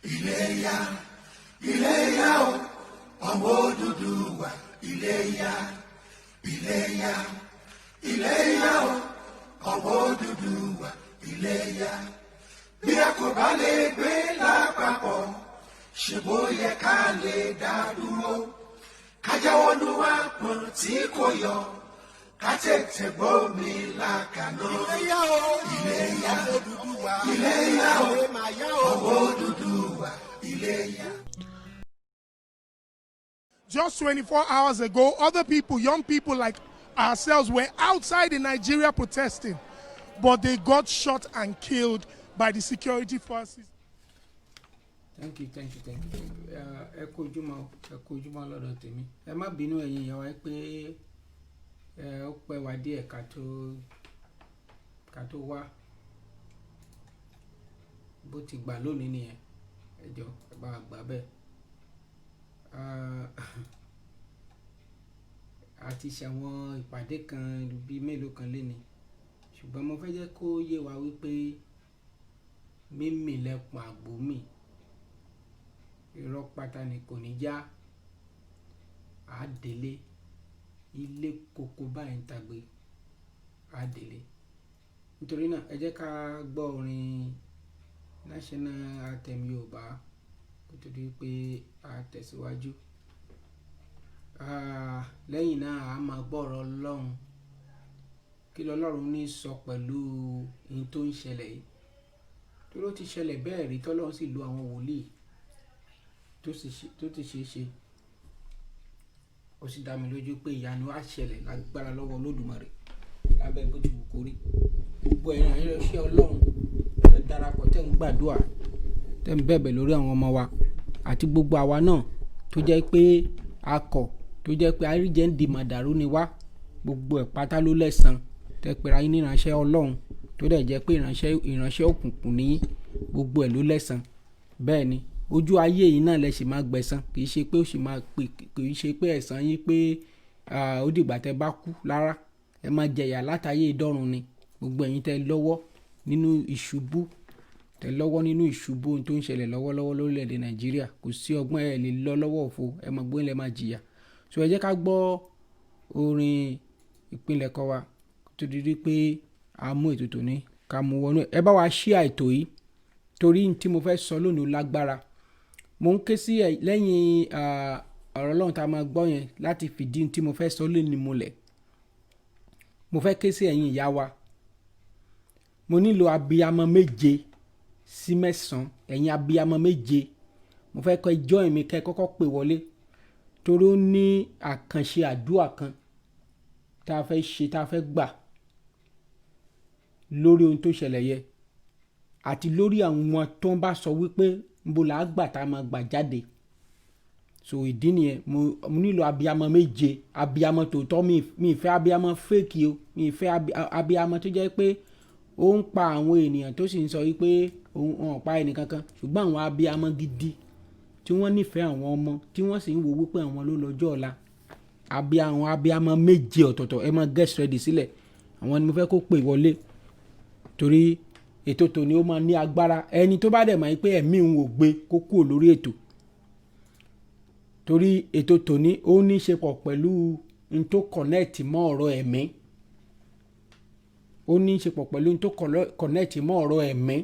Iléyá, Iléyá o, ọmọ Odùduwà, Iléyá, Iléyá, Iléyá o, ọmọ Odùduwà, Iléyá. Bí a kò bá lè gbé lápapọ̀, ṣe bó yẹ ká lè dá dúró. Ká jáwọ́ nú àpọ̀n tí kò yọ, ká tètè gbómi lákaná. Iléyá o, Iléyá, ọmọ Odùduwà, Iléyá o, ilé máa yá o. Ọmọ Odùduwà, Iléyá. Just 24 hours ago, other people, young people like ourselves, were outside in Nigeria protesting, but they got shot and killed by the security forces. Thank you, thank you, thank you, thank you. Ẹ kú ojúmọ́ o, ẹ kú ojúmọ́ lọ́dọ̀ tèmi. Ẹ má bínú, ẹ̀yin ìyá wa, pé ẹ ó pẹ́ wá díẹ̀ ká tó wá. Bó ti gbà lónìí nìyẹn. Ẹ jọ̀ọ́, ẹ bá wa gbà bẹ́ẹ̀. A ti ṣàwọn ìpàdé kan bíi mélòó kan lénìí, ṣùgbọ́n mo fẹ́ jẹ́ kó yé wa wípé mímì lẹpọ̀n àgbò mì, irọ́ pátá ni kò ní já. Á délé ilé koko báyìí ń tagbe, á délé. Nítorí náà, ẹ jẹ́ ká gbọ́ orin national anthem Yorùbá kó tó di pé a tẹ̀síwájú. Lẹ́yìn náà, a máa gbọ́ ọ̀rọ̀ Ọlọ́run. Kí lọ́lọ́run ní sọ pẹ̀lú ohun tó ń ṣẹlẹ̀ yìí? Torí ó ti ṣẹlẹ̀ bẹ́ẹ̀ rí, tọ́lọ́run sì lo àwọn wòlíì tó ti ṣe é ṣe. Ó sì dá mi lójú pé ìyanu á ṣẹlẹ̀ lágbára lọ́wọ́ Olódùmarè. Lábẹ́ bó ti wù kó rí, gbogbo ẹ̀yin ìránṣẹ́ Ọlọ́run, ẹ darapọ̀, tẹ́ ń gbàdúrà, tẹ́ ń bẹ̀bẹ̀ lórí àwọn ọmọ wa àti gbogbo àwa náà tó jẹ́ pé a kọ̀, tó jẹ́ pé àríjẹ́ ń di màdàrú ni wá. Gbogbo ẹ̀ pátá ló lẹ́san. Tẹ́ pera yín ní ìránṣẹ́ Ọlọ́run, tó dẹ̀ jẹ́ pé ìránṣẹ́ òkùnkùn ní, gbogbo ẹ̀ ló lẹ́san. Bẹ́ẹ̀ ni, ojú ayé yìí náà lẹ sì máa gbẹ̀san. Kì í ṣe pé ó sì máa pè, kì í ṣe pé ẹ̀san yín pé ó dìgbà tẹ́ bá kú rárá. Ẹ máa jẹ̀yà látayé ìdọ́run ni. Gbogbo ẹ̀yin tẹ́ lọ́wọ́ nínú ìṣubú, tẹ́ lọ́wọ́ nínú ìṣubú ohun tó ń ṣẹlẹ̀ lọ́wọ́lọ́wọ́ lórílẹ̀‐èdè Nàìjíríà, kò sí ọgbọ́n, ẹ lè lọ lọ́wọ́ òfo. Ẹ mọ̀ gbóyún lẹ máa jìyà. So ẹ jẹ́ ká gbọ́ orin ìpilẹ̀kọ wa tó di pé a mú ètò tòní ká mú wọnú. Ẹ bá wa share ètò yìí, torí tí mo fẹ́ sọ lónìí ó lágbára. Mo ń ké sí ẹ lẹ́yìn ọ̀rọ̀ Ọlọ́run tá a máa gbọ́ yẹn láti fìdí tí mo fẹ́ sọ lónìí múlẹ̀. Mo fẹ́ ké sí ẹ̀yin ìyá wa. Mo nílò abiyamọ 7 sí 9. Ẹ̀yin abiyamọ 7, mo fẹ́ kẹ́ join mi, kẹ́ kọ́kọ́ pè wọlé, torí ó ní àkànṣe àdúrà kan tá a fẹ́ ṣe, tá a fẹ́ gbà lórí ohun tó ṣẹlẹ̀ yẹ àti lórí àwọn tó ń bá sọ wípé níbo là á gbà tá a máa gbà jáde. So ìdí nìyẹn. Mo nílò abiyamọ 7, abiyamọ tòótọ́. Mi fẹ́ abiyamọ fake o. Mi fẹ́ abiyamọ tó jẹ́ pé ó ń pa àwọn ènìyàn, tó sì ń sọ wípé òun ò pa ẹnì kankan, ṣùgbọ́n àwọn abiyamọ gidi tí wọ́n nífẹ̀ẹ́ àwọn ọmọ, tí wọ́n sì ń wo wípé àwọn ló lọ́jọ́ ọ̀la. Àwọn abiyamọ 7 ọ̀tọ̀ọ̀tọ̀, ẹ máa get ready sílẹ̀. Àwọn ni mo fẹ́ kó pè wọlé, torí ètò tòní ó máa ní agbára. Ẹni tó bá dẹ̀ mọ̀ pé ẹ̀mí òun ò gbé, kó kúrò lórí ètò, torí ètò tòní ó ní í ṣe pọ̀ pẹ̀lú n tó connect mọ́ ọ̀rọ̀ ẹ̀mí. Ó ní í ṣe pọ̀ pẹ̀lú n tó connect mọ́ ọ̀rọ̀ ẹ̀mí.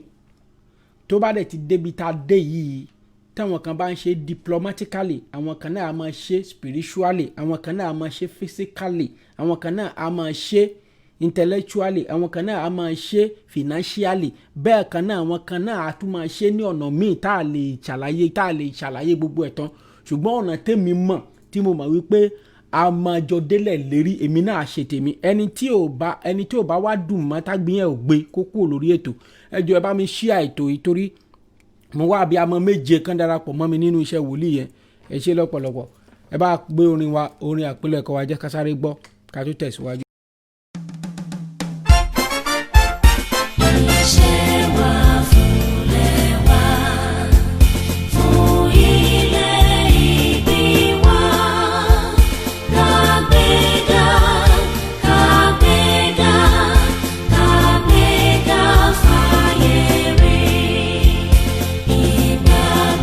Tó bá dẹ̀ ti débi tá a dé yìí, táwọn kan bá ń ṣe diplomatically, àwọn kan náà á máa ṣe spiritually, àwọn kan náà á máa ṣe physically, àwọn kan náà á máa ṣe intellectually, àwọn kan náà á máa ṣe financially. Bẹ́ẹ̀ kan náà, àwọn kan náà á tún máa ṣe ní ọ̀nà míì tá a lè ṣàlàyé gbogbo ẹ̀ tán. Ṣùgbọ́n ọ̀nà tèmi mọ̀, tí mo mọ̀ wípé a máa jọ délẹ̀ lérí, èmi náà ṣe tèmi. Ẹni tí ò bá wá dùn mọ́, tágbíyẹn ò gbé, kó kúrò lórí ètò. Ẹ jọ̀ọ́, ẹ bá mi share ètò yìí, torí mo wá abiyamọ 7 kan darapọ̀ mọ́ mi nínú iṣẹ́ wòlíì yẹn. Ẹ ṣé lọ́pọ̀lọpọ̀. Ẹ bá gbé orin wa, orin àpilẹ̀kọ wa, jẹ́ ká sáré gbọ́ ká tó tẹ̀síwájú. Iṣẹ́ wa fúnlẹ̀ wa, fún ilẹ̀ ìbí wa. Kàgbéga, kàgbéga, kàgbéga fáyé rí. Ìgbàlà.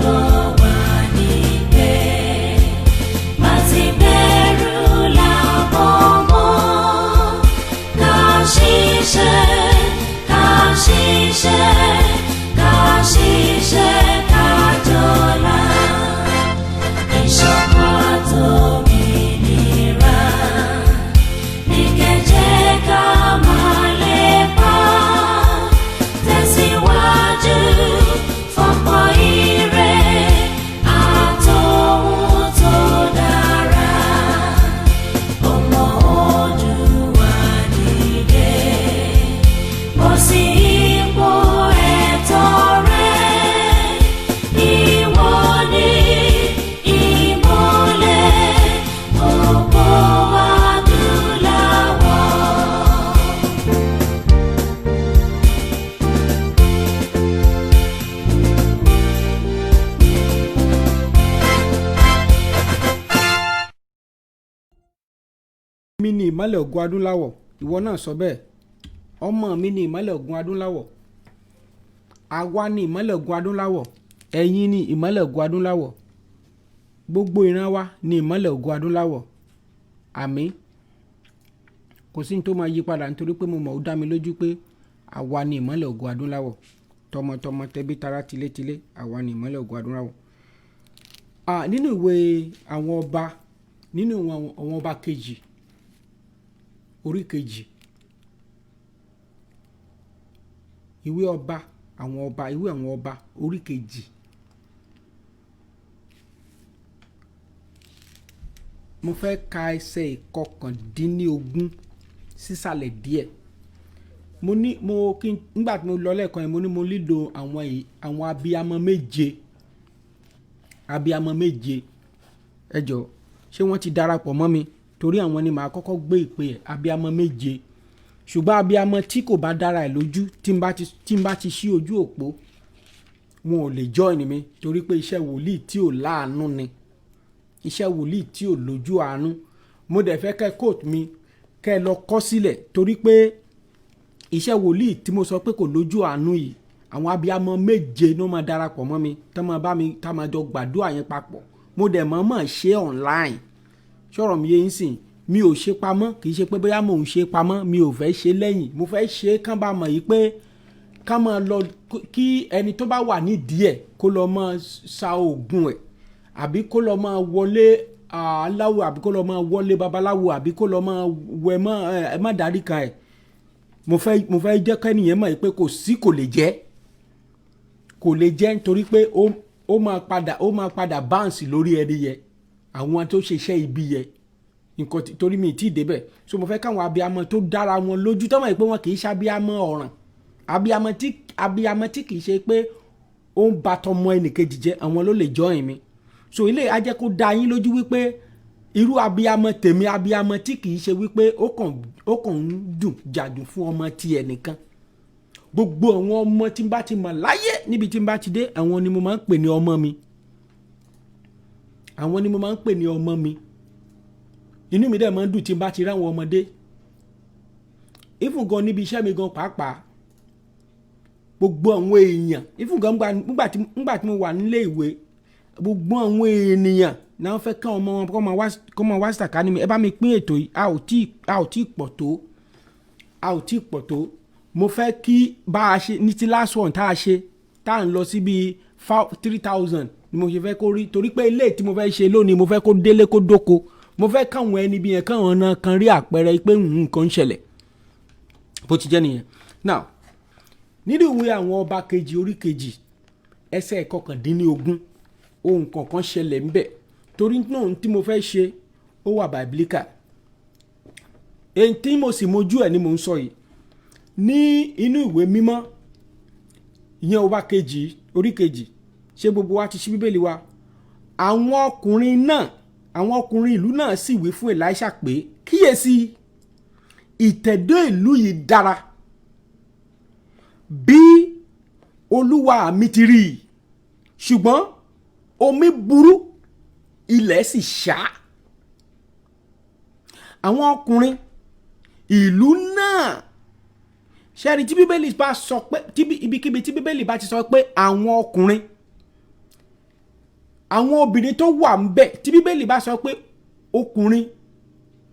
Èmi ni ìmọ́lẹ̀ ògo adúláwọ̀. Ìwọ náà sọ bẹ́ẹ̀. Ọmọ mi ni ìmọ́lẹ̀ ògo adúláwọ̀. Àwa ni ìmọ́lẹ̀ ògo adúláwọ̀. Ẹ̀yin ni ìmọ́lẹ̀ ògo adúláwọ̀. Gbogbo ìran wa ni ìmọ́lẹ̀ ògo adúláwọ̀. Àmín. Kò sí ní tó máa yí padà, nítorí pé mo mọ̀, ó dá mi lójú pé àwa ni ìmọ́lẹ̀ ògo adúláwọ̀. Tọmọtọmọ, tẹbí tará, tilétilé, àwa ni ìmọ́lẹ̀ ògo adúláwọ̀. Nínú ìwé àwọn ọba, nínú ìwé àwọn ọba kejì, orí kejì, ìwé ọba àwọn ọba, ìwé àwọn ọba orí kejì, mo fẹ́ ka ẹsẹ̀ 19 sísàlẹ̀ díẹ̀. Mo ní mo kí n nígbà tí mo lọ lẹ́ẹ̀kan yẹn, mo ní mo lílo àwọn abiyamọ méje, abiyamọ méje. Ẹ jọ̀ọ́, ṣé wọ́n ti darapọ̀ mọ́ mi? Torí àwọn ni màá kọ́kọ́ gbé ìpè ẹ̀. Abiyamọ méje. Ṣùgbọ́n abiyamọ tí kò bá dára ẹ̀ lójú, tí n bá ti ṣí ojú òpó, wọn ò lè join mi, torí pé iṣẹ́ wòlíì tí ò láàánú ni, iṣẹ́ wòlíì tí ò lójú àánú. Mo dẹ̀ fẹ́ kẹ́ quote mi, kẹ́ ẹ lọ kọ́ sílẹ̀, torí pé iṣẹ́ wòlíì tí mo sọ pé kò lójú àánú yìí, àwọn abiyamọ méje ló máa darapọ̀ mọ́ mi, tá máa bá mi, tá máa jọ gbàdúrà yẹn papọ̀. Mo dẹ̀ mọ̀ọ́mọ̀ ṣe online. Ṣọ̀rọ̀ mi yé yín sìn? Mi ò ṣe pamọ́. Kì í ṣe pé bóyá mò ń ṣe pamọ́, mi ò fẹ́ ṣe lẹ́yìn. Mo fẹ́ ṣe kán bá mọ̀ yìí pé ká máa lọ, kí ẹni tó bá wà nídìí ẹ̀ kó lọ máa sa oògùn ẹ̀, àbí kó lọ máa wọlé aláwo, àbí kó lọ máa wọlé babaláwo, àbí kó lọ máa wẹ mọ́ ẹ má darí kan ẹ̀. Mo fẹ́ jẹ́ kẹ́nìyẹn mọ̀ pé kò sí, kò lè jẹ́, kò lè jẹ́, nítorí pé ó máa padà bounce lórí ẹni yẹ, àwọn tó ṣe iṣẹ́ ibi yẹ nǹkan. Torí mi ì tí ì débẹ̀. So mo fẹ́ káwọn abiyamọ tó dára wọn lójú, tó mọ̀ pé wọn kì í ṣe abiyamọ ọ̀ràn, abiyamọ tí kì í ṣe pé ó ń ba tọmọ ẹnìkejì jẹ́, àwọn ló lè join mi. So ilé á jẹ́ kó dá yín lójú wípé irú abiyamọ tèmi, abiyamọ tí kì í ṣe wípé ó kàn ń dùn jàdùn fún ọmọ tiẹ̀ nìkan. Gbogbo àwọn ọmọ tí n bá ti mọ̀ láyé, níbi tí n bá ti dé, àwọn ni mo máa ń pè ní ọmọ mi, àwọn ni mo máa ń pè ní ọmọ mi. Inú mi dẹ̀ máa ń dùn tí n bá ti ráwọn ọmọdé. Even gan níbi iṣẹ́ mi gan pàápàá, gbogbo àwọn èèyàn, even gan nígbà tí mo wà nílé ìwé, gbogbo àwọn ènìyàn náà fẹ́ kí ọmọ wọn kọ́ máa wá sàkání mi. Ẹ bá mi pín ètò yìí. A ò tí pọ̀ tó, a ò tí pọ̀ tó. Mo fẹ́ kí bá a ṣe ní ti last one tá a ṣe, tá à ń lọ síbi 3,000 ni mo ṣe fẹ́ kó rí, torí pé ilé tí mo fẹ́ ṣe lónìí, mo fẹ́ kó délé kó dóko. Mo fẹ́ káwọn ẹni bí yẹn, káwọn náà kan rí àpẹẹrẹ pé nǹkan ń ṣẹlẹ̀. Bó ti jẹ́ nìyẹn. Now, nínú ìwé àwọn ọba kejì, orí kejì, ẹsẹ̀ 19, ohun kọ̀ọ̀kan ṣẹlẹ̀ ńbẹ̀. Torí náà, ohun tí mo fẹ́ ṣe, ó wà biblical. Èyí tí mo sì mojú ẹ̀ ni mò ń sọ yìí. Ní inú ìwé mímọ́ ìyẹn, ọba kejì, orí kejì. Ṣé gbogbo wa ti ṣí Bíbélì wa? Àwọn ọkùnrin náà, àwọn ọkùnrin ìlú náà sì wí fún Elisha pé, "Kíyèsí, ìtẹ̀dó ìlú yìí dára bí olúwa mi ti rí i, ṣùgbọ́n omi burú, ilẹ̀ sì ṣá." Àwọn ọkùnrin ìlú náà, ṣẹ́ni tí Bíbélì bá sọ pé ibikíbi tí Bíbélì bá ti sọ pé àwọn ọkùnrin, àwọn obìnrin tó wà ń bẹ̀, tí Bíbélì bá sọ pé ọkùnrin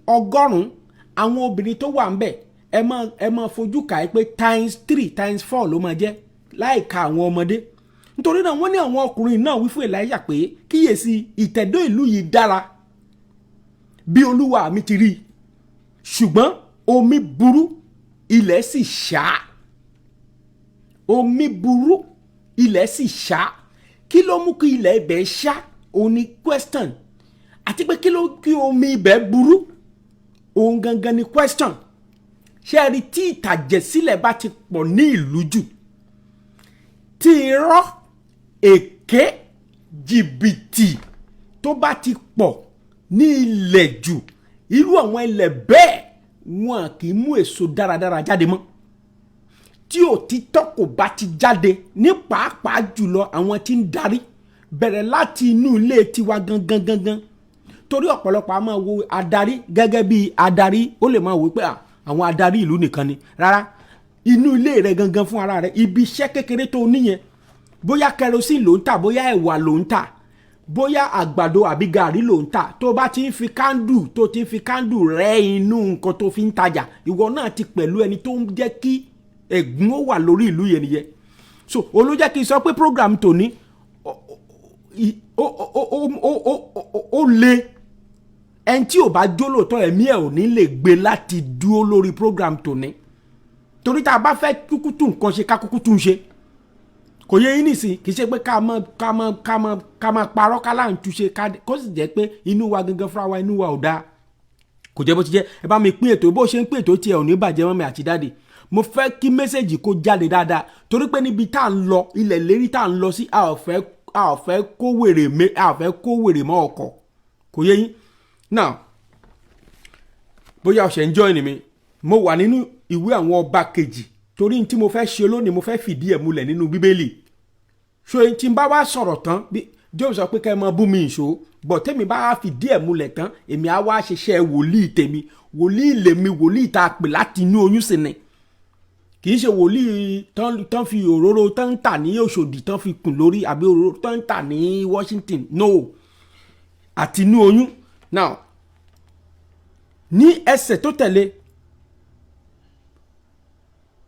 100, àwọn obìnrin tó wà ń bẹ̀, ẹ máa fojú kà á pé times three, times four ló máa jẹ́, láì ka àwọn ọmọdé. Nítorí náà, wọ́n ní àwọn ọkùnrin náà wí fún Èlíṣà pé, "Kíyèsí, ìtẹ̀dó ìlú yìí dára bí olúwa mi ti rí i, ṣùgbọ́n omi burú, ilẹ̀ sì ṣá." Omi burú, ilẹ̀ sì ṣá. Kí ló mú kí ilẹ̀ ibẹ̀ ṣá? Òun ni question. Àti pé kí ló kí omi ibẹ̀ burú? Òun gangan ni question. Ṣé ẹ rí, tí ìtàjẹ̀sílẹ̀ bá ti pọ̀ ní ìlú jù, tí irọ́, èké, jìbìtì tó bá ti pọ̀ ní ilẹ̀ jù, irú àwọn ilẹ̀ bẹ́ẹ̀, wọn kì í mú èso dáradára jáde mọ́. Tí òtítọ́ kò bá ti jáde, ní pàápàá jùlọ àwọn tí ń darí, bẹ̀rẹ̀ láti inú ilé tiwa gangan gangan. Torí ọ̀pọ̀lọpọ̀ a máa wo adarí gẹ́gẹ́ bí adarí, ó lè máa wò pé àwọn adarí ìlú nìkan ni. Rárá, inú ilé rẹ gangan fún ara rẹ, ibi iṣẹ́ kékeré tó níyẹn, bóyá kerosene ló ń tà, bóyá ẹ̀wà ló ń tà, bóyá àgbàdo àbí gàrí ló ń tà, tó bá ti ń fi kándù, tó ti ń fi kándù rẹ inú nǹkan tó fi ń tajà, ìwọ náà ti pẹ̀lú ẹni tó ń jẹ́ kí ẹ̀gún ó wà lórí ìlú yẹn nìyẹn. So olójẹ́ kí n sọ pé program tòní ó le. Ẹni tí ò bá jólóòtọ́, ẹ̀mí ẹ̀ ò ní lè gbé láti dúró lórí program tòní, torí tá a bá fẹ́ kúkú tún nǹkan ṣe, ká kúkú tún ṣe. Kò yẹ yín nìsín? Kì í ṣe pé ká mọ parọ́, ká láǹ túnṣe, ká kó sì jẹ́ pé inú wa gangan fúnra wa, inú wa ò dáa. Kò jẹ́ bó ti jẹ́. Ẹ bá mi pín ètò. Bó ṣe ń pín ètò tiẹ̀ ò ní bàjẹ́. Mummy àti daddy, mo fẹ́ kí message kó jáde dáadáa, torí pé níbi tá à ń lọ, ilẹ̀ lérí tá à ń lọ sí, a ò fẹ́ kó wèrè mé, a ò fẹ́ kó wèrè mọ́ ọkọ̀. Kò yé yín? Now, bóyá ọ̀sẹ̀ ń join mi, mo wà nínú ìwé Àwọn Ọba Kejì, torí tí mo fẹ́ ṣe lónìí, mo fẹ́ fìdí ẹ̀ múlẹ̀ nínú Bíbélì. So tí n bá wá sọ̀rọ̀ tán, bí Job sọ pé kẹ́ ẹ mọ bú mi ìṣó bọ̀, tẹ́mi bá wá fìdí ẹ̀ múlẹ̀ tán, èmi á wá ṣiṣẹ́ wòlíì tèmi. Wòlíì lèmi, wòlíì tá a pè láti inú oyún sí ni. Kì í ṣe wòlíì tán fi òróró tán ń tà ní Òṣòdì tán fi kùn lórí, àbí òróró tán ń tà ní Washington. No, àti inú oyún. Now, ní ẹsẹ̀ tó tẹ̀lé,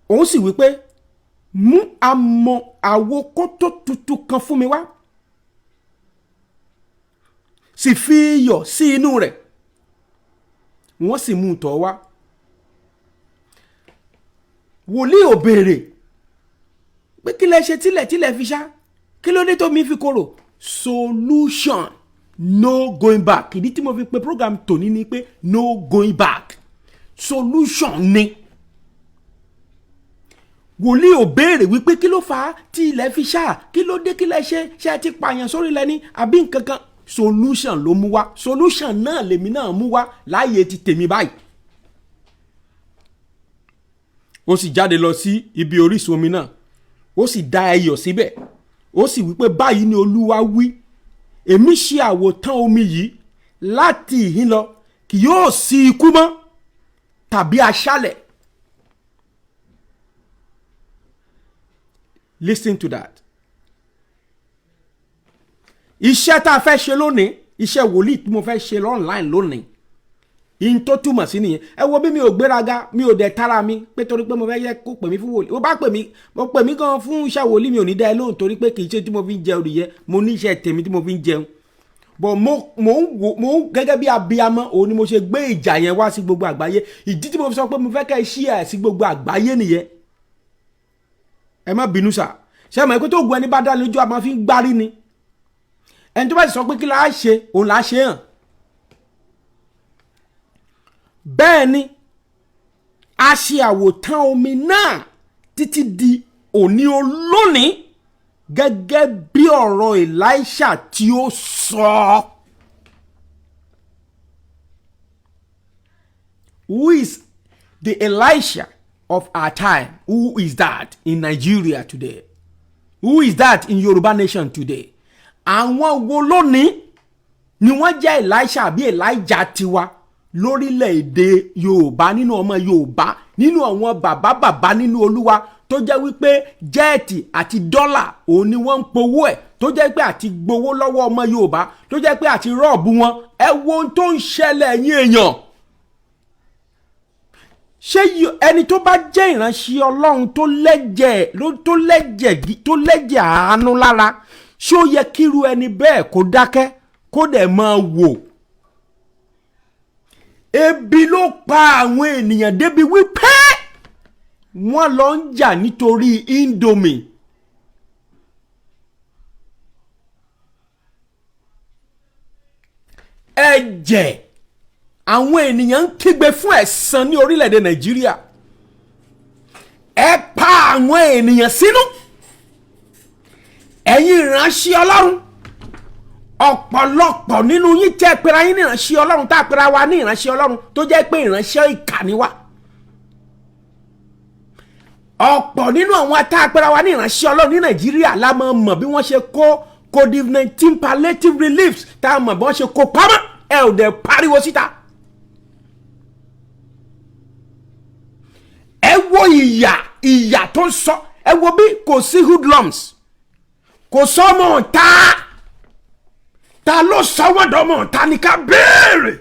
òun sì wí pé, "Mú amọ̀ àwo kótó tuntun kan fún mi wá, sì fi iyọ̀ sí inú rẹ̀." Wọ́n sì mú un tọ̀ wá. Wòlíì ò béèrè pé kí lẹ ṣe tílẹ̀ fi ṣá, kí ló dé tó mi fi korò. Solution, no going back. Ìdí tí mo fi pe program tòní ni pé no going back, solution ni. Wòlíì ò béèrè wípé kí ló fà á tí ilẹ̀ fi ṣá, kí ló dé, kí lẹ ṣe, ṣe ti pààyàn sórí ilẹ̀ ní àbí nǹkan kan. Solution ló mú wá. Solution náà lèmi náà mú wá láàyè ti tèmi báyìí. Ó sì jáde lọ sí ibi orísun omi náà, ó sì da ẹyọ̀ síbẹ̀, ó sì wípé, "Báyìí ni Olúwa wí: Èmi ṣe àwòtán omi yìí, láti ìhín lọ kì yóò sí ikú mọ́ tàbí aṣálẹ̀." Listen to that. Iṣẹ́ tá a fẹ́ ṣe lónìí, iṣẹ́ wòlíì tí mo fẹ́ ṣe online lónìí, in tó túmọ̀ sí nìyẹn. Ẹ wo bí mi ò gbéraga, mi ò dẹ̀ tara mi pé torí pé mo fẹ́ yẹ kó pè mí fún wòlíì. Mo bá pè mí, mo pè mí gan fún iṣẹ́ wòlíì, mi ò ní dá ẹ lóhùn, torí pé kì í ṣe tí mo fi ń jẹun nìyẹn. Mo ní iṣẹ́ tèmi tí mo fi ń jẹun bọ̀. Mo ń wò, mo ń gẹ́gẹ́ bí abiyamọ, òun ni mo ṣe gbé ìjà yẹn wá sí gbogbo àgbáyé. Ìdí tí mo fi sọ pé mo fẹ́ kẹ́ ẹ ṣí ẹ̀ sí gbogbo àgbáyé nìyẹn. Ẹ má bínú sà. Ṣé ẹ mọ̀ pé tó gun ẹni bá dá lójú, a máa fi ń gbárí ni. Ẹni tó bá sì sọ pé kí la á ṣe, òun là á ṣe hàn. Bẹ́ẹ̀ ni a ṣe àwòtán omi náà títí di òní olónìí, gẹ́gẹ́ bí ọ̀rọ̀ Elisha tí ó sọ. Who is the Elisha of our time? Who is that in Nigeria today? Who is that in Yoruba nation today? Àwọn wo lónìí ni wọ́n jẹ́ Elisha àbí Elijah tiwa lórílẹ̀‐èdè Yorùbá, nínú ọmọ Yorùbá, nínú àwọn bàbá bàbá nínú Olúwa, tó jẹ́ wípé jet àti dọ́là òun ni wọ́n ń powó ẹ̀, tó jẹ́ pé àti gbowó lọ́wọ́ ọmọ Yorùbá, tó jẹ́ pé àti rob wọn? Ẹ wo ohun tó ń ṣẹlẹ̀, ẹ̀yin èèyàn. Ṣé ẹni tó bá jẹ́ ìránṣẹ́ Ọlọ́run tó lẹ́jẹ̀ àánú lára, ṣé ó yẹ kíru ẹni bẹ́ẹ̀ kó dákẹ́, kó dẹ̀ máa wò? Ebi ló pa àwọn ènìyàn débi wípé wọ́n lọ ń jà nítorí Indomie. Ẹ̀jẹ̀ àwọn ènìyàn ń kígbe fún ẹ̀san ní orílẹ̀-èdè Nàìjíríà. Ẹ pa àwọn ènìyàn sínú. Ẹ̀yin ìránṣẹ́ Ọlọ́run, ọ̀pọ̀lọpọ̀ nínú yín tẹ́ pera yín ní ìránṣẹ́ Ọlọ́run, tá a pera wa ní ìránṣẹ́ Ọlọ́run, tó jẹ́ pé ìránṣẹ́ ìkà ni wá. Ọ̀pọ̀ nínú àwọn tá a pera wa ní ìránṣẹ́ Ọlọ́run ní Nàìjíríà la máa mọ̀ bí wọ́n ṣe kó COVID-19 palliative reliefs, tá a mọ̀ bí wọ́n ṣe kó pamọ́. Ẹ ò dẹ̀ pariwo síta. Ẹ wo ìyà, ìyà tó ń sọ. Ẹ wo bí kò sí hoodlums, kò sọmọ ta. Ta ló sọ wọ́n dọ́mọ ta ni ká béèrè?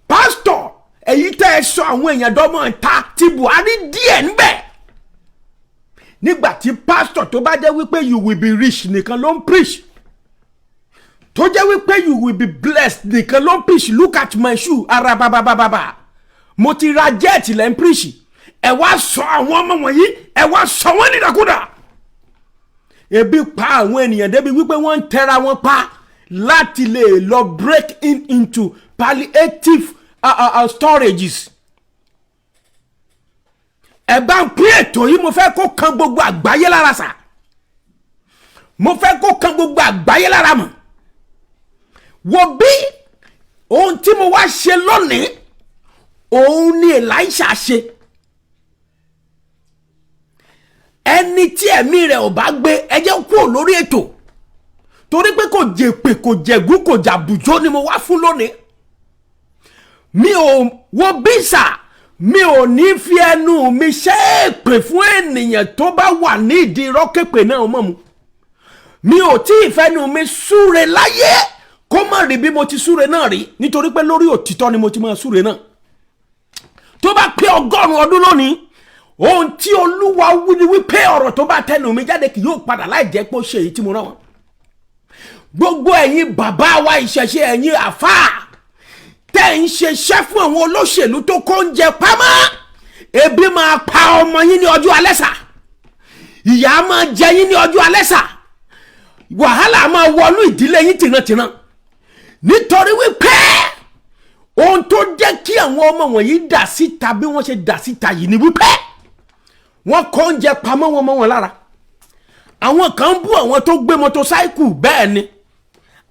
Pásítọ̀, èyí tẹ́ ẹ sọ àwọn èèyàn dọ́mọ ta ti Buhari díẹ̀ ńbẹ̀. Nígbà tí pásítọ̀ tó bá jẹ́ wípé you will be rich nìkan ló ń preach, tó jẹ́ wípé you will be blessed nìkan ló ń preach, look at my shoe, ara babababa, mo ti ra jet lẹ́ ń preach. Ẹ wá sọ àwọn ọmọ wọ̀nyí, ẹ wá sọ wọ́n nídàkúdà. Ebi pa àwọn ènìyàn débi wípé wọ́n ń tẹra wọn pa láti lè lọ break in into palliative storages. Ẹ bá ń pín ètò yìí, mo fẹ́ kó kan gbogbo àgbáyé lára sà, mo fẹ́ kó kan gbogbo àgbáyé lára mọ̀. Wo bí ohun tí mo wá ṣe lónìí, òun ni Elisha ṣe. Ẹni tí ẹ̀mí rẹ̀ ò bá gbé, ẹ jẹ́ kúrò lórí ètò, torí pé kò jèpè, kò jẹ̀gún, kò jàbùjó ni mo wá fún lónìí. Mi ò wo bísà, mi ò ní fi ẹnu mi ṣe èpè fún ènìyàn tó bá wà ní ìdí rọ́kèpè náà mọ̀ mu. Mi ò tí ì fẹnu mi súre láyé kó má rí bí mo ti súre náà rí, nítorí pé lórí òtítọ́ ni mo ti máa súre náà. Tó bá pé 100 ọdún lónìí, ohun tí Olúwa wí ni wípé ọ̀rọ̀ tó bá tẹnu mi jáde kì yóò padà láì jẹ́ pé ó ṣe èyí tí mo rán wọn. Gbogbo ẹ̀yin bàbá wa ìṣẹ̀ṣe, ẹ̀yin àfáà tẹ́ ń ṣiṣẹ́ fún àwọn olóṣèlú tó kó oúnjẹ pamọ́, ebi máa pa ọmọ yín ní ọjọ́ alẹ́ sà, ìyà máa jẹ yín ní ọjọ́ alẹ́ sà, wàhálà máa wọnú ìdílé yín tìrantìran. Nítorí wípé ohun tó jẹ́ kí àwọn ọmọ wọ̀nyí dà síta bí wọ́n ṣe dà síta yìí ni wípé wọ́n kó oúnjẹ pamọ́ wọn mọ́ wọn lára. Àwọn kan ń bú àwọn tó gbé mọ́tòsáìkù, bẹ́ẹ̀ ni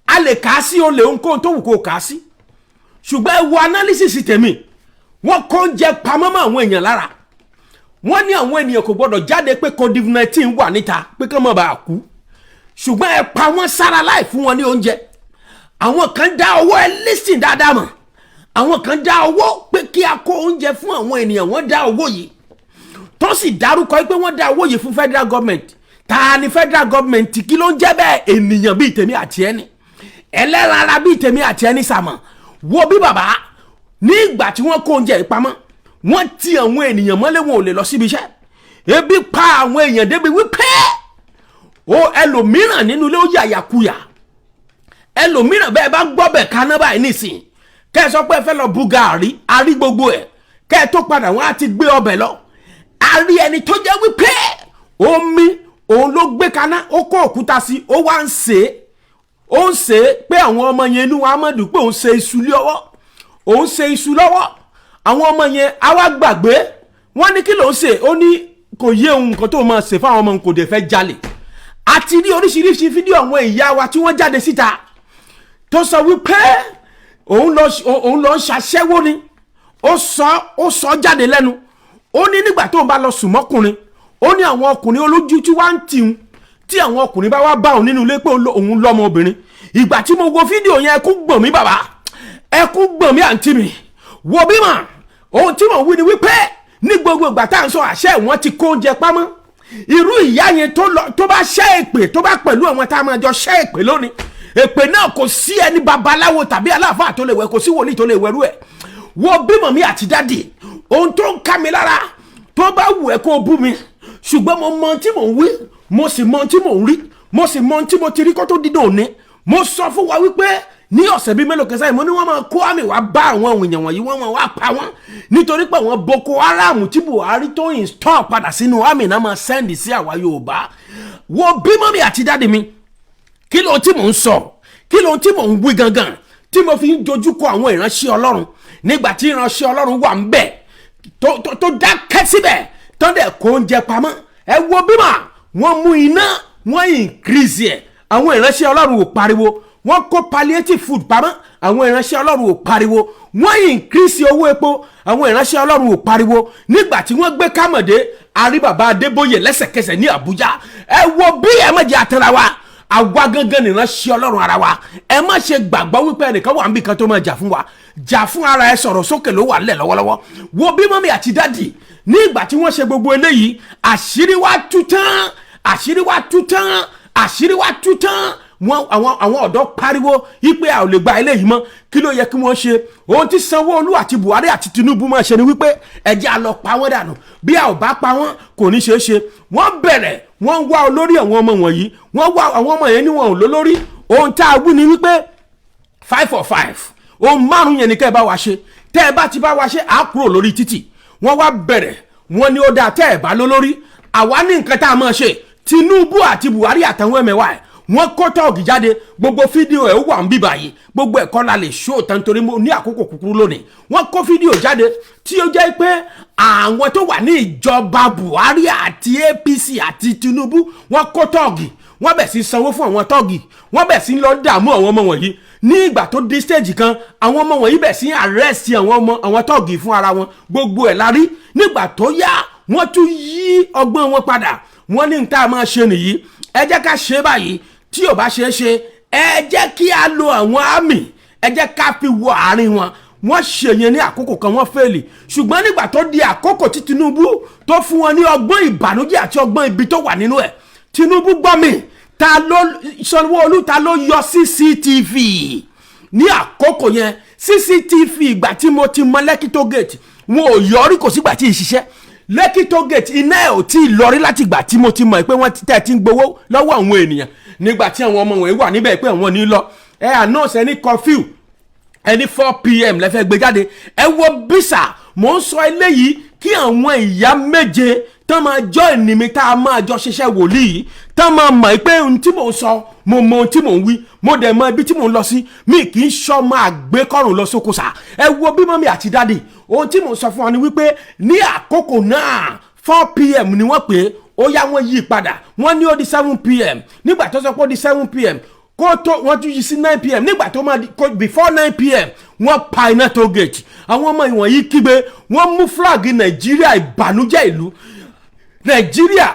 a lè kà á sí olè, ohunkóhun tó wù kó kà á sí, ṣùgbọ́n ẹ wo analysis tèmi. Wọ́n kó oúnjẹ pamọ́ mọ́ àwọn èèyàn lára. Wọ́n ní àwọn ènìyàn kò gbọ́dọ̀ jáde pé COVID-19 wà níta, pé kán má bàa kú, ṣùgbọ́n ẹ pa wọ́n sára láì fún wọn ní oúnjẹ. Àwọn kan dá owó, ẹ listen dáadáa mọ̀, àwọn kan dá owó pé kí a kó oúnjẹ fún àwọn ènìyàn. Wọ́n dá owó yìí, tó sì dárúkọ pé wọ́n dá owó yìí fún federal government. Ta ni federal government? Kí ló ń jẹ́ bẹ́ẹ̀? Ènìyàn bíi tèmi àti ẹni, ẹlẹ́ran ara bíi tèmi àti ẹni sàmọ̀. Wo bí bàbá, ní ìgbà tí wọ́n kó oúnjẹ ìpamọ́, wọ́n ti àwọn ènìyàn mọ́lé, wọn ò lè lọ síbi iṣẹ́. Ebi pa àwọn èèyàn débi wípé o ẹlòmíràn nínú ilé ó yàyàkuyà. Ẹlòmíràn bẹ́ẹ̀ bá gbọ́ bẹ̀ kaná báyìí nísìn, kẹ́ ẹ sọ pé ẹ fẹ́ lọ bu gàárì, a rí gbogbo ẹ̀, kẹ́ ẹ tó padà, wọ́n á ti gbé ọbẹ̀ lọ. A rí ẹni tó jẹ́ wípé omi òun ló gbé kaná, ó kó òkúta sí, ó wá ń sè é, ó ń sè é pé àwọn ọmọ yẹn inú wa mọ̀ dùn pé òun ṣe iṣu lọ́wọ́, òun ṣe iṣu lọ́wọ́. Àwọn ọmọ yẹn á wá gbàgbé. Wọ́n ní kí ló ń ṣe? Ó ní kò yé òun, nǹkan tó máa ṣe fáwọn ọmọ òun, kò dẹ̀ fẹ́ jalè. Àti rí oríṣiríṣi fídíò àwọn ìyá wa tí wọ́n jáde síta tó sọ wípé òun lọ ń ṣaṣẹ́wó ni. Ó sọ jáde lẹ́nu, ó ní nígbà tó ń bá lọ sùn mọ́kùnrin, ó ní àwọn ọkùnrin olójú tí wàá ń tì ń tí àwọn ọkùnrin bá wá bá òun nínú ilé pé òun lọ́mọ obìnrin. Ìgbà tí mo wo fídíò yẹn, ẹkún gbọ̀n mí bàbá, ẹkún gbọ̀n mí àǹtí mi. Wo bímọ, ohun tí mò ń wí ni wípé ní gbogbo ìgbà tá à ń sọ àṣẹ, wọn ti kó oúnjẹ pamọ́. Irú ìyá yẹn tó lọ, tó bá ṣẹ́ èpè, tó bá pẹ̀lú àwọn tá a máa jọ ṣẹ́ èpè lónìí, èpè náà kò sí ẹni babaláwo tàbí aláàfáà tó lè wẹ̀, kò sí wòlíì tó lè wẹ̀rú ẹ̀. Wo bímọ mi àti daddy, ohun tó ń ká mi lára, tó bá wù ẹ́ kó o bú mi, ṣùgbọ́n mo mọ ohun tí mò ń wí, mo sì mọ ohun tí mò ń rí, mo sì mọ ohun tí mo ti rí kó tó dídò ní. Mo sọ fún wa wípé ní ọ̀sẹ̀ bíi mélòó kan sẹ́yìn, mo ní wọ́n máa kó àmì wá bá àwọn èèyàn wọ̀nyí, wọ́n máa wá pa wọ́n, nítorí pé àwọn Boko Haram tí Buhari tó install padà sínú àmì náà máa send sí àwa Yorùbá. Wo bímọ mi àti daddy mi, kí ló tí mò ń sọ? Kí ló tí mò ń wí gangan tí mo fi ń dojúkọ àwọn ìránṣẹ́ Ọlọ́run, nígbà tí ìránṣẹ́ Ọlọ́run wà ń bẹ̀ tó dákẹ́ síbẹ̀, tó dẹ̀ kó oúnjẹ pamọ́? Ẹ wo bímọ, wọ́n mú iná, wọ́n increase ẹ̀, àwọn ìránṣẹ́ Ọlọ́run ò pariwo. Wọ́n kó palliative food pamọ́, àwọn ìránṣẹ́ Ọlọ́run ò pariwo. Wọ́n increase owó epo, àwọn ìránṣẹ́ Ọlọ́run ò pariwo. Nígbà tí wọ́n gbé kámọ̀dé, àrí bàbá Adébóyè lẹ́sẹ̀kẹsẹ̀ ní Àbújá. Ẹ wo bí, ẹ má jẹ́ àtẹ̀rà wa. Àwa gangan nìránṣẹ́ Ọlọ́run ara wa. Ẹ má ṣe gbàgbọ́ wípé ẹnìkan wà níbi kan tó máa jà fún wa. Jà fún ara ẹ, sọ̀rọ̀ sókè ló wà nílẹ̀ lọ́wọ́lọ́wọ́. Wo bí mummy àti daddy, ní ìgbà tí wọ́n ṣe gbogbo eléyìí, àṣírí wa tú tán, àṣírí wa tú tán, àṣírí wa tú tán. Wọ́n àwọn ọ̀dọ́ pariwo wípé a ò lè gba eléyìí mọ́. Kí ló yẹ kí wọ́n ṣe? Ohun tí Sanwó-Olú àti Buhari àti Tinubu máa ṣe ni wípé ẹ jẹ́ á lọ pa wọ́n dànù. Bí a ò bá pa wọ́n, kò ní ṣeé ṣe. Wọ́n bẹ̀rẹ̀, wọ́n wá olórí àwọn ọmọ wọ̀nyí. Wọ́n wá àwọn ọmọ yẹn ní wọn ò lólórí. Ohun tá a wí ni wípé five for five, ohun márùn yẹn ni kẹ́ ẹ bá wa ṣe. Tẹ́ ẹ bá ti bá wa ṣe, á kúrò lórí títì. Wọ́n wá bẹ̀rẹ̀, wọ́n ní ó dáa, tẹ́ ẹ bá lólórí, àwa ní nǹkan tá a máa ṣe. Tinubu àti Buhari àtàwọn ẹ̀mẹ̀wá ẹ̀, wọ́n kó tọ́ọ̀gì jáde. Gbogbo fídíò ẹ̀ ó wà ń bí báyìí. Gbogbo ẹ̀kọ́ la lè ṣó tán torí mo ní àkókò kúkúrú lónìí. Wọ́n kó fídíò jáde tí ó jẹ́ pé àwọn tó wà ní ìjọba Buhari àti APC àti Tinubu, wọ́n kó tọ́ọ̀gì, wọ́n bẹ̀ sí sanwó fún àwọn tọ́ọ̀gì, wọ́n bẹ̀ sí lọ dààmú àwọn ọmọ wọ̀nyí. Ní ìgbà tó dé stage kan, àwọn ọmọ wọ̀nyí bẹ̀ sí arrest àwọn ọmọ àwọn tọ́ọ̀gì fún ara wọn. Gbogbo ẹ̀ la rí. Nígbà tó yá, wọ́n tún yí ọgbọ́n wọn padà. Wọ́n ní nǹkan máa ṣe nìyí, ẹ jẹ́ ká ṣe báyìí. Tí ò bá ṣeé ṣe, ẹ jẹ́ kí a lo àwọn àmì, ẹ jẹ́ ká fi wọ àárín wọn. Wọ́n ṣe yẹn ní àkókò kan, wọ́n fail. Ṣùgbọ́n nígbà tó di àkókò tí Tinubu tó fún wọn ní ọgbọ́n ìbànújẹ́ àti ọgbọ́n ibi tó wà nínú ẹ̀, Tinubu gbọ́ mi, ta ló Sanwó-Olú, ta ló yọ CCTV ní àkókò yẹn? CCTV, ìgbà tí mo ti mọ Lekki toll gate, wọn ò yọrí, kò sígbà tí ì ṣiṣẹ́. Lekki toll gate, iná ẹ̀ ò tí ì lọrí láti ìgbà tí mo ti mọ̀ pé wọ́n ti tẹ̀ tí ń gbowó lọ́wọ́ àwọn ènìyàn. Nígbà tí àwọn ọmọ wọ̀nyí wà níbẹ̀ pé àwọn ní lọ, ẹ announce ẹni curfew, ẹni 4 p.m. lẹ́fẹ̀ẹ́ gbé jáde. Ẹ wo bísà, mò ń sọ eléyìí kí àwọn ìyá méje tán máa jọ ìnìmí tá a máa jọ ṣiṣẹ́ wòlíì tán máa mọ̀ pé ohun tí mò ń sọ, mo mọ ohun tí mò ń wí, mo dẹ̀ mọ ibi tí mò ń lọ sí. Mi kì í sọ máa gbé kọ́rùn lọ sóko sà. Ẹ wo bí mummy àti daddy, ohun tí mò ń sọ fún wa ni wípé ní àkókò náà, 4 p.m. ni wọ́n pè é. Ó yá, wọ́n yí padà, wọ́n ní ó di 7 p.m. Nígbà tó sọ pé ó di 7 p.m. kó tó, wọ́n tún yí sí 9 p.m. Nígbà tó máa di before 9 p.m., wọ́n pa iná toll gate. Àwọn ọmọ ìwọ̀nyí kígbe, wọ́n mú flag Nàìjíríà, ìbànújẹ́ ìlú Nàìjíríà,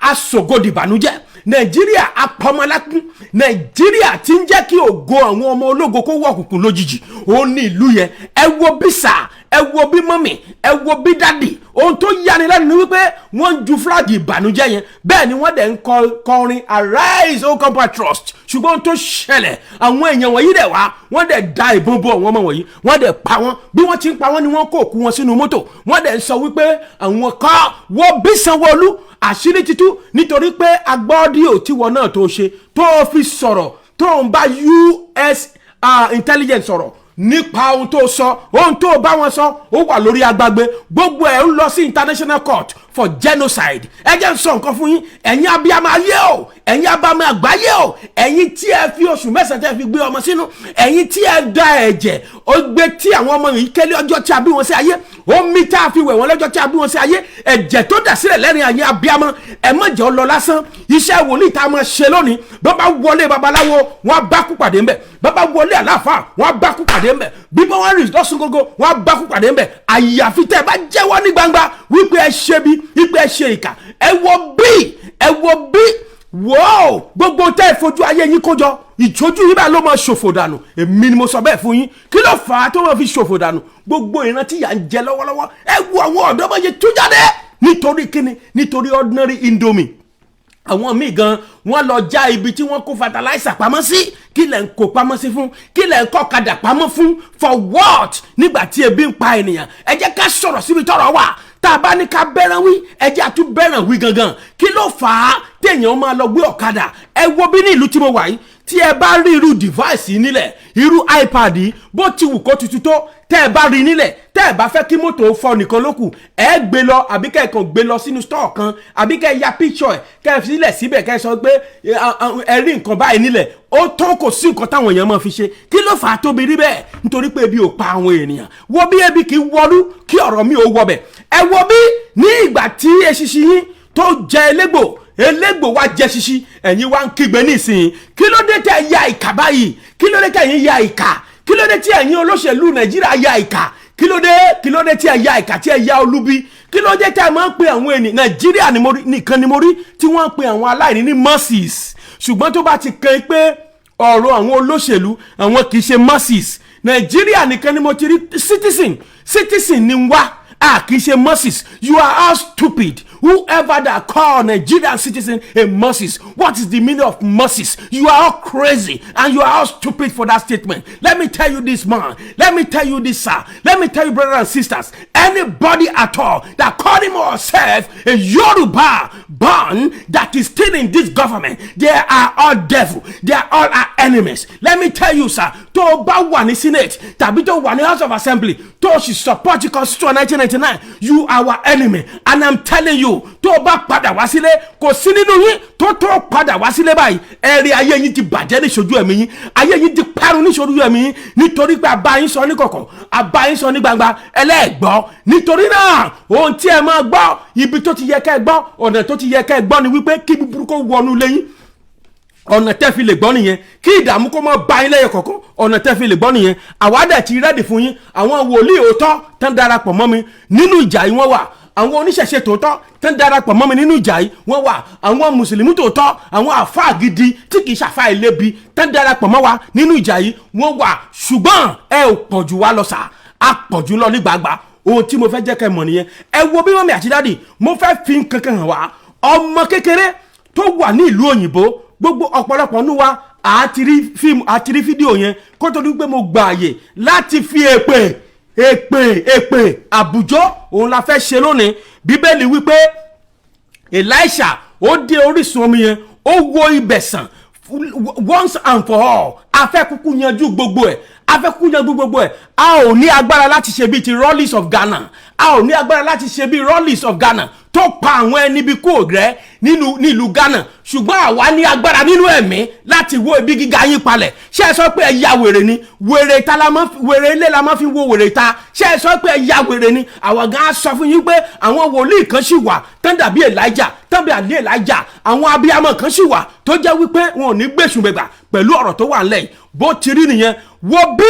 aṣògodì ìbànújẹ́ Nàìjíríà, apọmọlákún Nàìjíríà tí ń jẹ́ kí ògo àwọn ọmọ ológo kó wọ òkùnkùn lójijì, ó ní ìlú yẹn. Ẹ wo bí sà, ẹ wo bí mummy, ẹ wo bí daddy. Ohun tó yani lẹ́nu ni wípé wọ́n ń ju flag ìbànújẹ́ yẹn, bẹ́ẹ̀ ni wọ́n dẹ̀ ń kọrin "Arise, O compatriots". Ṣùgbọ́n ohun tó ṣẹlẹ̀, àwọn èèyàn wọ̀nyí dẹ̀ wá, wọ́n dẹ̀ da ìbọn bo àwọn ọmọ wọ̀nyí, wọ́n dẹ̀ pa wọ́n. Bí wọ́n ti ń pa wọ́n ni wọ́n kó òkú wọn sínú mọ́tò, wọ́n dẹ̀ ń sọ wípé àwọn kọ́. Wọ́n bí Sanwó-Olú, àṣírí títú, nítorí pé agbọ́díò tíwọ náà tó ṣe tó fi sọ̀rọ̀, tó ń bá US intelligence sọ̀rọ̀ nípa ohun tó sọ, ohun tó bá wọn sọ, ó wà lórí agbágbé. Gbogbo ẹ̀ ń lọ sí international court for genocide. Ẹ jẹ́ n sọ nǹkan fún yín, ẹ̀yin abiyamọ ayé o, ẹ̀yin abamọ àgbáyé o, ẹ̀yin tí ẹ fi oṣù 9 tẹ́ fi gbé ọmọ sínú, ẹ̀yin tí ẹ da ẹ̀jẹ̀ ó gbé tí àwọn ọmọ yìí kélé ọjọ́ tí a bí wọn sí ayé, omi tá a fi wẹ̀ wọ́n lọ́jọ́ tí a bí wọn sí ayé, ẹ̀jẹ̀ tó dà sílẹ̀ lẹ́rìn ayé abiyamọ, ẹ má jẹ́ ó lọ lásán. Iṣẹ́ wòlíì tá a máa ṣe lónìí, bá wọlé babaláwo, wọn á bá kú pàdé ńbẹ̀. Bá wọlé àláfà, wọn á bá kú pàdé ńbẹ̀. Bí bá wọn rìn lọ́sùn gógó, wọn á bá kú pàdé ńbẹ̀. Àyàfi tẹ́ ẹ bá jẹ́wọ́ ní gbangba wípé ẹ ṣe bí, wípé ẹ ṣe ìkà. Ẹ wo bí, ẹ wo bí, whoa, gbogbo tẹ́ ẹ fojú ayé yín kójọ, ìjójú yín báyìí ló máa ṣòfò dànù. Èmi ni mo sọ bẹ́ẹ̀ fún yín. Kí ló fà á tó máa fi ṣòfò dànù? Gbogbo ìran tí ìyà ń jẹ lọ́wọ́lọ́wọ́, ẹ wo àwọn ọ̀dọ́ bá ṣe tú jáde. Nítorí kíni? Nítorí ordinary Indomie. Àwọn míì gan, wọ́n lọ já ibi tí wọ́n kó fertilizer pamọ́ sí. Kí lẹ̀ ń kó pamọ́ sí fún? Kí lẹ̀ ń kọ́ kadà pamọ́ fún? For what? Nígbà tí ebi ń pa ènìyàn. Ẹ jẹ́ ká sọ̀rọ̀ síbi tọ́rọ̀ wà. Tá a bá ní ká bẹ́ràn wí, ẹ jẹ́ àtún bẹ́ràn wí gangan. Kí ló fà á téèyàn máa lọ gbé ọ̀kadà? Ẹ wo bí ní ìlú tí mo wà yìí, tí ẹ bá rí irú device yìí nílẹ̀, irú iPad yìí, bó ti wù kó tutù tó, tẹ́ ẹ bá rí nílẹ̀, tẹ́ ẹ bá fẹ́ kí mọ́tò fọ́ nìkan lókù, ẹ gbé lọ, àbí kẹ́ ẹ kàn gbé lọ sínú store kan, àbí kẹ́ ẹ ya picture ẹ̀, kẹ́ ẹ sílẹ̀ síbẹ̀, kẹ́ ẹ sọ pé ẹ rí nǹkan báyìí nílẹ̀, ó tó. Kò sí nǹkan táwọn èèyàn máa fi ṣe. Kí ló fà á tóbi rí bẹ́ẹ̀? Nítorí pé ebi ò pa àwọn ènìyàn. Wo bí, ebi kì í wọlú kí ọ̀rọ̀ mi ò wọbẹ̀. Ẹ wo bí, ní ìgbà tí eṣinṣin yín tó jẹ elégbò, elégbò wá jẹ ṣíṣí, ẹ̀yin wá ń kígbe nísìnyí. Kí ló dé tẹ́ ya ìkà báyìí? Kí ló dé tẹ́ ẹ̀yin ya ìkà? Kí ló dé tí ẹ̀yin olóṣèlú Nàìjíríà ya ìkà? Kí ló dé? Kí ló dé tí ẹ ya ìkà, tí ẹ ya olubi? Kí ló dé tẹ́ ẹ máa ń pe àwọn ènìyàn? Nàìjíríà nìkan ni mo rí tí wọ́n ń pe àwọn aláìní ní masses. Ṣùgbọ́n tó bá ti kan pé ọ̀rọ̀ àwọn olóṣèlú, àwọn kì í ṣe masses. Nàìjíríà nìkan ni mo ti rí citizen. Citizen ni wá, a kì í ṣe masses. You are all stupid, whoever that call Nigerian citizen a masses. What is the meaning of masses? You are all crazy and you are all stupid for that statement. Let me tell you this, man. Let me tell you this, sir. Let me tell you, brothers and sisters, anybody at all that call him or herself a Yoruba born that is still in this government, they are all devil. They are all our enemies. Let me tell you, sir, tó o bá wà ní Senate tàbí tó wà ní House of Assembly, tó o sì support the Constitution 1999, you are our enemy. And I'm telling you, tó o bá padà wá sílé, kò sí nínú yín tó padà wá sílé báyìí. Ẹ̀rí ayé yín ti bàjẹ́ níṣojú ẹ̀mí yín, ayé yín ti parun níṣojú ẹ̀mí yín, nítorí pé àbá yín sọ ní kọ̀kọ̀, àbá yín sọ ní gbangba, ẹlẹ́ẹ̀gbọ́. Nítorí náà, ohun tí ẹ máa gbọ́, ibi tó ti yẹ ká ẹ gbọ́, ọ̀nà tó ti yẹ ká ẹ gbọ́ ni wípé kí búburú kó wọnú lẹ́yìn, ọ̀nà tẹ́ fi lè gbọ́ nìyẹn. Kí ìdààmú kó má bá yín lẹ́yìn kọ̀ọ̀kan, ọ̀nà tẹ́ fi lè gbọ́ nìyẹn. Àwa dẹ̀ ti ready fún yín. Àwọn wòlíì òótọ́ tán darapọ̀ mọ́ mi nínú ìjà yìí, wọ́n wà. Àwọn oníṣẹ̀ṣe tòótọ́ tán darapọ̀ mọ́ mi nínú ìjà yìí, wọ́n wà. Àwọn mùsùlùmí tòótọ́, àwọn àfáà gidi tí kì í ṣàfáà ìlébi tán darapọ̀ mọ́ wa nínú ìjà yìí, wọ́n wà. Ṣùgbọ́n ẹ ò pọ̀jù wá lọ sà, á pọ̀jù lọ ní gbàgbà. Ohun tí mo fẹ́ jẹ́ kẹ́ mọ̀ nìyẹn. Ẹ wo bí mummy àti daddy, mo fẹ́ fi nǹkan kan hàn wá. Ọmọ kékeré tó wà ní ìlú òyìnbó, gbogbo ọ̀pọ̀lọpọ̀ nú wa àti rí fíìmù àti rí fídíò yẹn kó tó di pé mo gbà àyè láti fi èpè èpè èpè àbùjọ òun la fẹ́ ṣe lónìí. Bíbélì wípé Elisha ó dé orísun omi yẹn, ó wo ibẹ̀ sàn once and for all. A fẹ́ kúkú yanjú gbogbo ẹ̀, a fẹ́ kúkú yanjú gbogbo ẹ̀. A ò ní agbára láti ṣe bíi ti Rawlings of Ghana. A ò ní agbára láti ṣe bíi Rawlings of Ghana tó pa àwọn ẹni bí kò rẹ́ nínú nílùú Ghana, ṣùgbọ́n àwa ní agbára nínú ẹ̀mí láti wó ibi gíga yín palẹ̀. Ṣé ẹ sọ pé ẹ ya wèrè ni? Wèrè ta la máa wèrè ilé la máa fi wo wèrè ta. Ṣé ẹ sọ pé ẹ ya wèrè ni? Àwọn gan á sọ fún yín pé àwọn wòlíì kan sì wà tán dàbí Elijah, tán bí àlẹ́ Elijah. Àwọn abiyamọ kan sì wà tó jẹ́ wípé wọn ò ní gbèsùn gbègbà pẹ̀lú ọ̀rọ̀ tó wà ńlẹ̀ yìí. Bó ti rí nìyẹn. Wo bí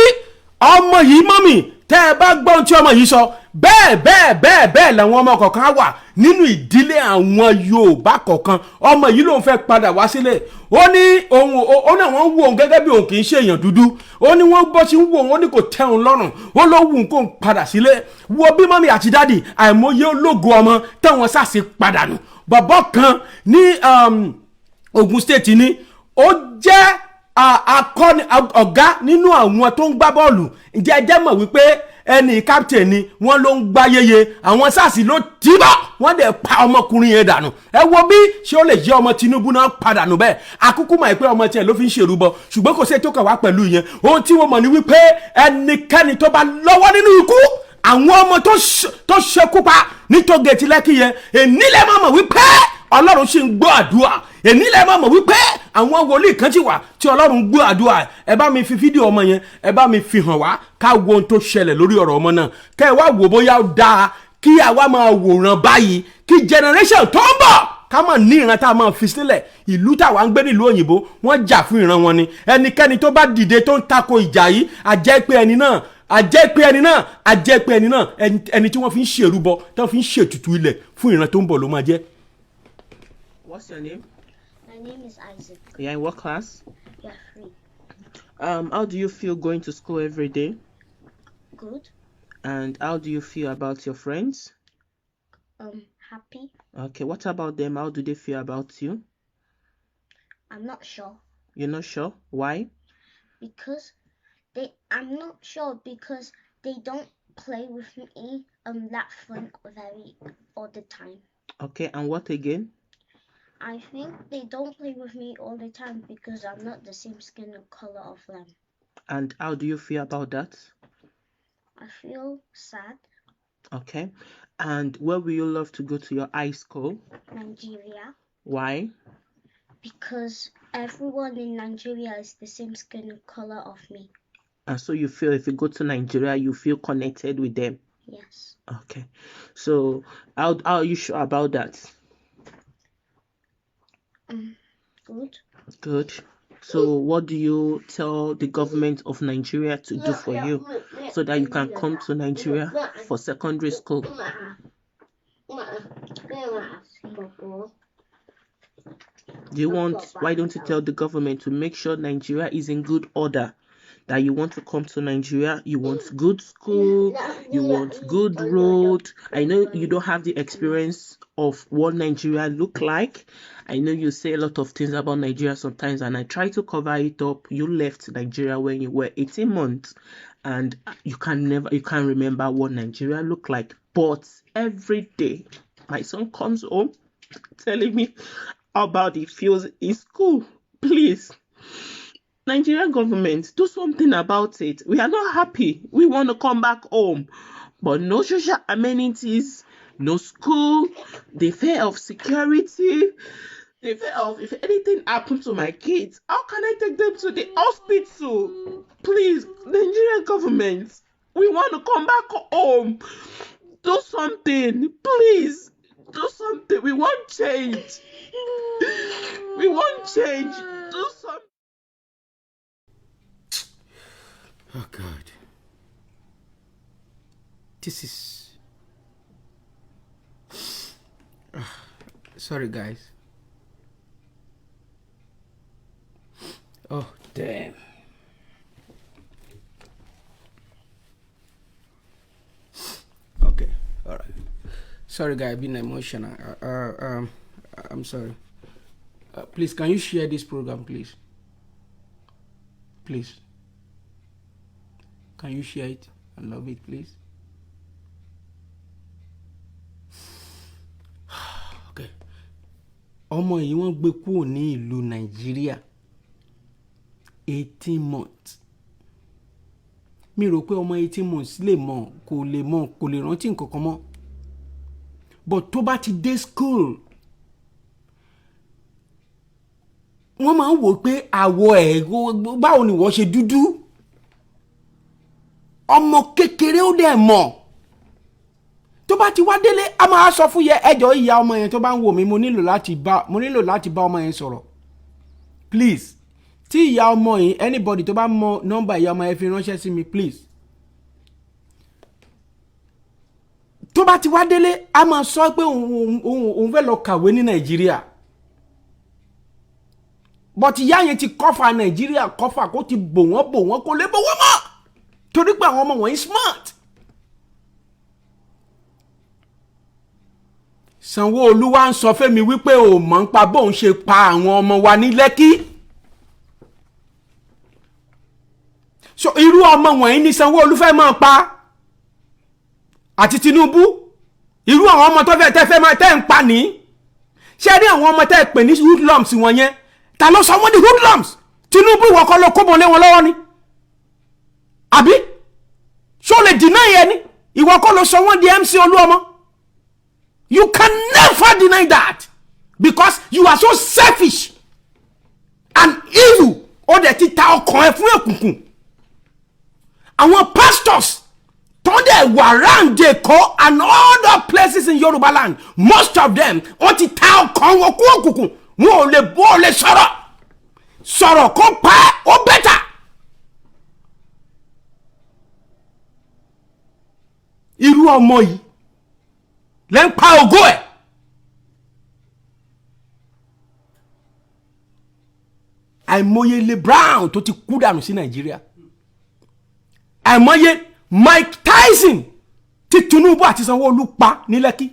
ọmọ yìí, mummy, tẹ́ ẹ bá gbọ́n tí ọmọ yìí sọ, bẹ́ẹ̀ bẹ́ẹ̀ bẹ́ẹ̀ bẹ́ẹ̀ làwọn ọmọ kọ̀ọ̀kan wà nínú ìdílé àwọn Yorùbá kọ̀ọ̀kan. Ọmọ yìí lòun fẹ́ padà wá sílé. Ó ní òun, ó ní àwọn ń wo òun gẹ́gẹ́ bí òun kì í ṣe èèyàn dúdú. Ó ní wọ́n bọ́ sí ń wo òun, ó ní kò tẹ́ òun lọ́rùn, ó ló wù kó ń padà sílé. Wo bí mummy àti daddy, àìmọye ológo ọmọ táwọn sàṣì padà nù. Bàbá kan ní Ogun State ní ó jẹ́ akọni ọ̀gá nínú àwọn tó ń gbá bọ́ọ̀lù. Ǹjẹ́ ẹ jẹ́ mọ̀ wípé ẹni captain ni wọ́n ló ń gbá yeye, àwọn SARS ló tìbọ̀, wọ́n dẹ̀ pa ọmọkùnrin yẹn dànù. Ẹ wo bí ṣé ó lè jẹ́ ọmọ Tinubu náà padà nù bẹ́ẹ̀? Akúkú mọ̀ pé ọmọ tiẹ̀ ló fi ń ṣèrúbọ, ṣùgbọ́n kò sí ètò kàn wá pẹ̀lú yẹn. Ohun tí wọ́n mọ̀ ní wípé ẹnikẹ́ni tó bá lọ́wọ́ nínú ikú àwọn ọmọ tó ṣekú pa ní toll gate Lekki yẹn, èní lẹ́ máa mọ̀ wípé Ọlọ́run ṣì ń gbọ́ àdúrà. Èní lẹ́ máa mọ̀ wípé àwọn wòlíì kan ti wà tí Ọlọ́run ń gbọ́ àdúrà. Ẹ bá mi fi fídíò ọmọ yẹn, ẹ bá mi fi hàn wá, ká wo ohun tó ṣẹlẹ̀ lórí ọ̀rọ̀ ọmọ náà, kẹ́ ẹ wá wò bóyá ó dáa kí àwa máa wòran báyìí, kí generation tó ń bọ̀ ká mọ̀ ní ìran tá a máa fi sílẹ̀. Ìlú táwa ń gbé nílùú òyìnbó, wọ́n jà fún ìran wọn ni. Ẹnikẹ́ni tó bá dìde tó ń tako ìjà yìí, àjẹ́ pé ẹni náà, àjẹ́ pé ẹni náà, àjẹ́ pé ẹni náà, ẹni tí wọ́n fi ń ṣèrúbọ, tí wọ́n fi ń ṣètùtù ilẹ̀ fún ìran tó ń bọ̀ ló máa jẹ́. What's your name? My name is Isaac. You're in what class? Year 3. How do you feel going to school every day? Good. And how do you feel about your friends? Happy. Okay, what about them? How do they feel about you? I'm not sure. You're not sure? Why? Because they I'm not sure because they don't play with me that fun very all the time. Okay, and what again? I think they don't play with me all the time because I'm not the same skin color of them. And how do you feel about that? I feel sad. Okay. And where will you love to go to your high school? Nigeria. Why? Because everyone in Nigeria is the same skin color of me. And so you feel if you go to Nigeria, you feel connected with them? Yes. Okay. So how are you sure about that? Good. Good. So what do you tell the government of Nigeria to do for you so that you can come to Nigeria for secondary school? Do you want, why don't you tell the government to make sure Nigeria is in good order? That you want to come to Nigeria, you want good school, you want good road. I know you don't have the experience of what Nigeria look like. I know you say a lot of things about Nigeria sometimes, and I try to cover it up. You left Nigeria when you were 18 months, and you can't remember what Nigeria looked like. But every day, my son comes home telling me about the feels in school. Please, Nigerian government, do something about it. We are not happy. We want to come back home, but no social amenities, no school, the fear of security, the fear of if anything happened to my kids, how can I take them to the hospital? Please, Nigerian government, we want to come back home. Do something, please. Do something. We want change. We want change. Do something. Oh God. This is. Sorry, guys. Oh, damn. Okay, all right. Sorry, guys, I've been emotional. I'm sorry. Please, can you share this program, please? Please. Can you share it and love it, please? Okay. Ọmọ yìí, wọ́n gbé kúrò ní ìlú Nàìjíríà 18 months. Mi rò pé ọmọ 18 months lè mọ̀, kò lè mọ̀, kò lè rántí nǹkan kan mọ́. But tó bá ti dé school, wọ́n máa ń wò pé àwọ̀ ẹ̀, báwo ni wọ́n ṣe dúdú? Ọmọ kékeré, ó dẹ̀ mọ̀. Tó bá ti wá délé, a máa sọ fún yẹ ẹjọ́ ìyá ọmọ yẹn tó bá ń wò mí, mo nílò láti bá ọmọ yẹn sọ̀rọ̀, please. Tí ìyá ọmọ yìí, anybody tó bá mọ nọ́mbà ìyá ọmọ yẹn, fi ránṣẹ́ sí mi, please. Tó bá ti wá délé, a máa sọ pé òun fẹ́ lọ kàwé ní Nàìjíríà, but ìyá yẹn ti cover Nàìjíríà, cover kó ti bò wọ́n, bò wọ́n, kó lè bò wọ́n mọ́, torí pé àwọn ọmọ wọ̀nyí smart. Sanwó-Olú wa ń sọ fẹ́mi wípé ò mọ̀ ń pa bóun ṣe pa àwọn ọmọ wa ní Lẹ́kí. So irú ọmọ wọ̀nyí ní Sanwó-Olú fẹ́ máa pa àti Tinubu. Irú àwọn ọmọ tó fẹ́ tẹ́ fẹ́ máa tẹ́ ń pa ní, ṣé rí àwọn ọmọ tẹ́ ẹ pè ní hoodlums wọ̀nyẹn, ta ló sọ wọ́n di hoodlums? Tinubu, ìwọ kọ́ ló kóbọn lé wọn lọ́wọ́ ni, àbí ṣó lè deny ẹ ni? Ìwọ kọ́ ló sọ wọ́n di MC Olúọmọ? You can never deny that because you are so selfish and evil. Ó dẹ̀ ti ta ọkàn ẹ fún òkùnkùn. Àwọn pastors tó dẹ̀ wà round Èkó and other places in Yorùbá land, most of them, wọ́n ti ta ọkàn wọn kún òkùnkùn. Wọn ò lè bó ò lè sọ̀rọ̀ sọ̀rọ̀ kó pa ẹ́, ó better. Irú ọmọ yìí lẹ́ ń pa ògo ẹ̀. Àìmọye Le Brown tó ti kú dànù sí Nàìjíríà, àìmọye Mike Tyson tí Tinubu àti Sanwó-Olú pa ní Lẹ́kí.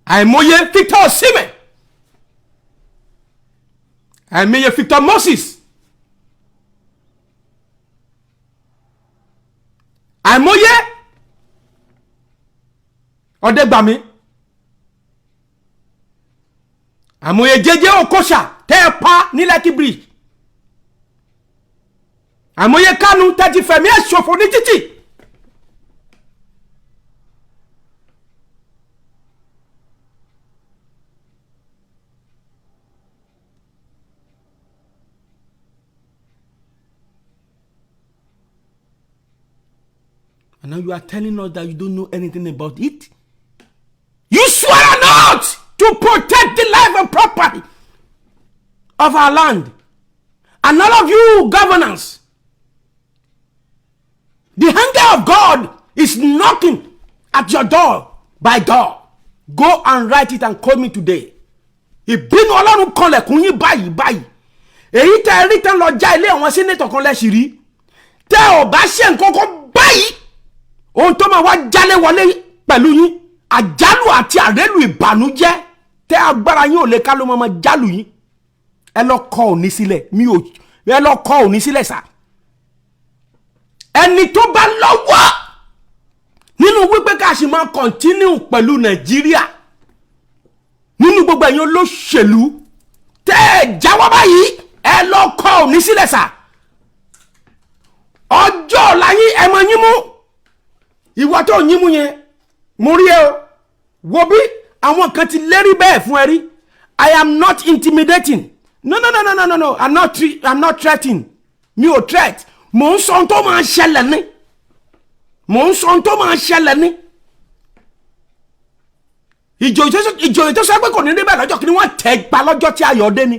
Àìmọye Victor Osimhen, àìmọye Victor Moses, àìmọye Ọ̀dẹ́gbàmí, àìmọye Jay-Jay Okocha tẹ́ ẹ pa ní Lekki Bridge, àìmọye Kanu tẹ́ ti fẹ̀mí ẹ̀ ṣòfò ní títì. And now you are telling us that you don't know anything about it? You swear not to protect the life and property of our land. And all of you governors, the anger of God is knocking at your door by door. Go and write it and call me today. Ìbínú Ọlọ́run kanlẹ̀kùn yín báyìí báyìí. Èyí tẹ́ ẹ rí tán lọ já ilé àwọn senator kan lẹ́sìn rí. Tẹ́ ò bá ṣe nǹkan kan báyìí, ohun tó máa wá jálé wọlé pẹ̀lú yín, àjálù àti àrélù ìbànújẹ́ tẹ́ agbára yín ò lè ká ló máa jálù yín. Ẹ lọ kọ òní sílẹ̀, mi ò, ẹ lọ kọ òní sílẹ̀ sá. Ẹni tó bá lọ́wọ́ nínú wípé ká sì máa continue pẹ̀lú Nàìjíríà, nínú gbogbo ẹ̀yin olóṣèlú tẹ́ ẹ jáwọ́ báyìí, ẹ lọ kọ òní sílẹ̀ sá. Ọjọ́ ọ̀la yín, ẹ mọ yín mú. Ìwọ tó yín mú yẹn, mo rí ẹ o. Wo bí àwọn kan ti lérí bẹ́ẹ̀ fún ẹ rí. I am not intimidating. No, no, no, no, no, no, no. I'm not threatening. Mi ò threat. Mò ń sọ ohun tó máa ṣẹlẹ̀ ní, mò ń sọ ohun tó máa ṣẹlẹ̀ ní. Ìjòyè tó sọ pé kò ní rí bẹ́ẹ̀ lọ́jọ́ kí ni wọ́n tẹ̀ gba lọ́jọ́ tí ayọ̀ dé ni.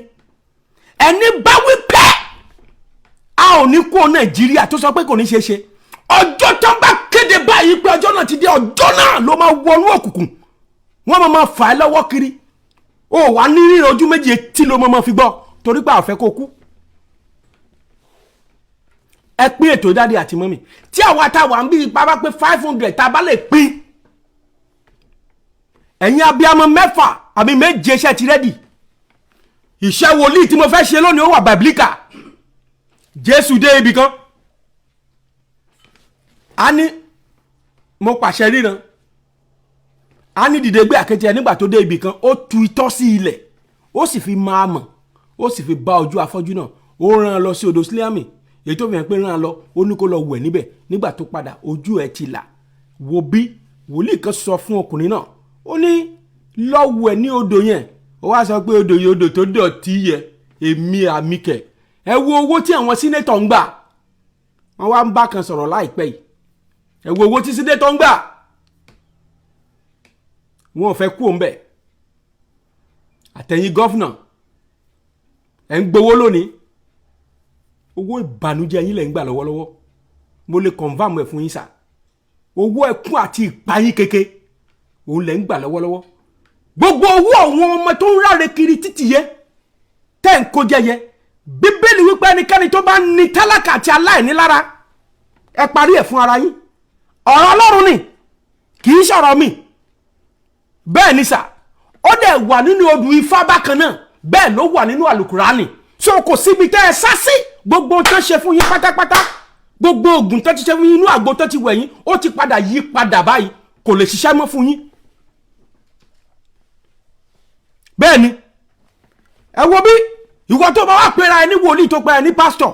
Ẹni bá wí pé a ò ní kú Nàìjíríà, tó sọ pé kò ní ṣeé ṣe, ọjọ́ tó bá kéde báyìí pé ọjọ́ náà ti dé, ọjọ́ náà ló máa wọnú òkùnkùn. Wọ́n máa fà á lọ́wọ́ kiri. Ó wà ní ríran ojú méjì, etí ló máa fi gbọ́, torí pé àfẹ́ kó kú. Ẹ pín ètò, daddy àti mummy. Tí àwa tá wà ń bí ipa bá pé 500, tá a bá lè pín, ẹ̀yin abiyamọ mẹ́fà àbí méje, iṣẹ́ ti ready. Iṣẹ́ wòlíì tí mo fẹ́ ṣe lónìí, ó wà biblical. Jésù dé ibì kan, a ní mo pàṣẹ ríran, a ní dìde gbé àkẹ́tì ẹ. Nígbà tó dé ibì kan, ó tu itọ́ sí ilẹ̀, ó sì fi máa mọ̀, ó sì fi bá ojú afọ́jú náà. Ó rán an lọ sí odò Sílíàmì, èyí tó fi hàn pé rán an lọ, ó ní kó lọ wẹ̀ níbẹ̀. Nígbà tó padà, ojú ẹ̀ ti là. Wo bí wòlíì kan sọ fún ọkùnrin náà, ó ní lọ wẹ̀ ní odò yẹn. Ó wá sọ pé odò yẹn, odò tó dọ̀tí yẹ, èmi àmì kẹ̀. Ẹ wo owó tí àwọn senator ń gbà. Wọ́n wá ń bá kan sọ̀rọ̀ láìpẹ́ yìí. Ẹ wo owó tí senator ń gbà. Wọn ò fẹ́ kú òun bẹ̀. Àtẹ̀yìn governor, ẹ̀ ń gbowó lónìí, owó ìbànújẹ́ yín lẹ̀ ń gbà lọ́wọ́lọ́wọ́. Mo lè confirm ẹ̀ fún yín sà. Owó ẹkún àti ìpayín keke òun lẹ̀ ń gbà lọ́wọ́lọ́wọ́. Gbogbo owó àwọn ọmọ tó ń ráre kiri títì yẹ tẹ́ ń kó jẹ yẹ, Bíbélì wípé ẹnikẹ́ni tó bá ní tálákà àti aláìní lára, ẹ parí ẹ̀ fún ara yín. Ọ̀rọ̀ Ọlọ́run ni, kì í ṣọ̀rọ̀ mi. Bẹ́ẹ̀ ni sà, ó dẹ̀ wà nínú odù Ifá bákan náà, bẹ́ẹ̀ ló wà nínú Àlùkùránì. So kò síbi tẹ́ ẹ sá sí. Gbogbo tó ṣe fún yín pátápátá, gbogbo oògùn tó ti ṣe fún yín, inú àgbo tó ti wẹ̀ yín, ó ti padà yí padà báyìí, kò lè ṣiṣẹ́ mọ́ fún yín. Bẹ́ẹ̀ ni. Ẹ wo bí ìwọ tó bá wà pera ẹ ní wòlíì, tó pera ẹ ní pásítọ̀,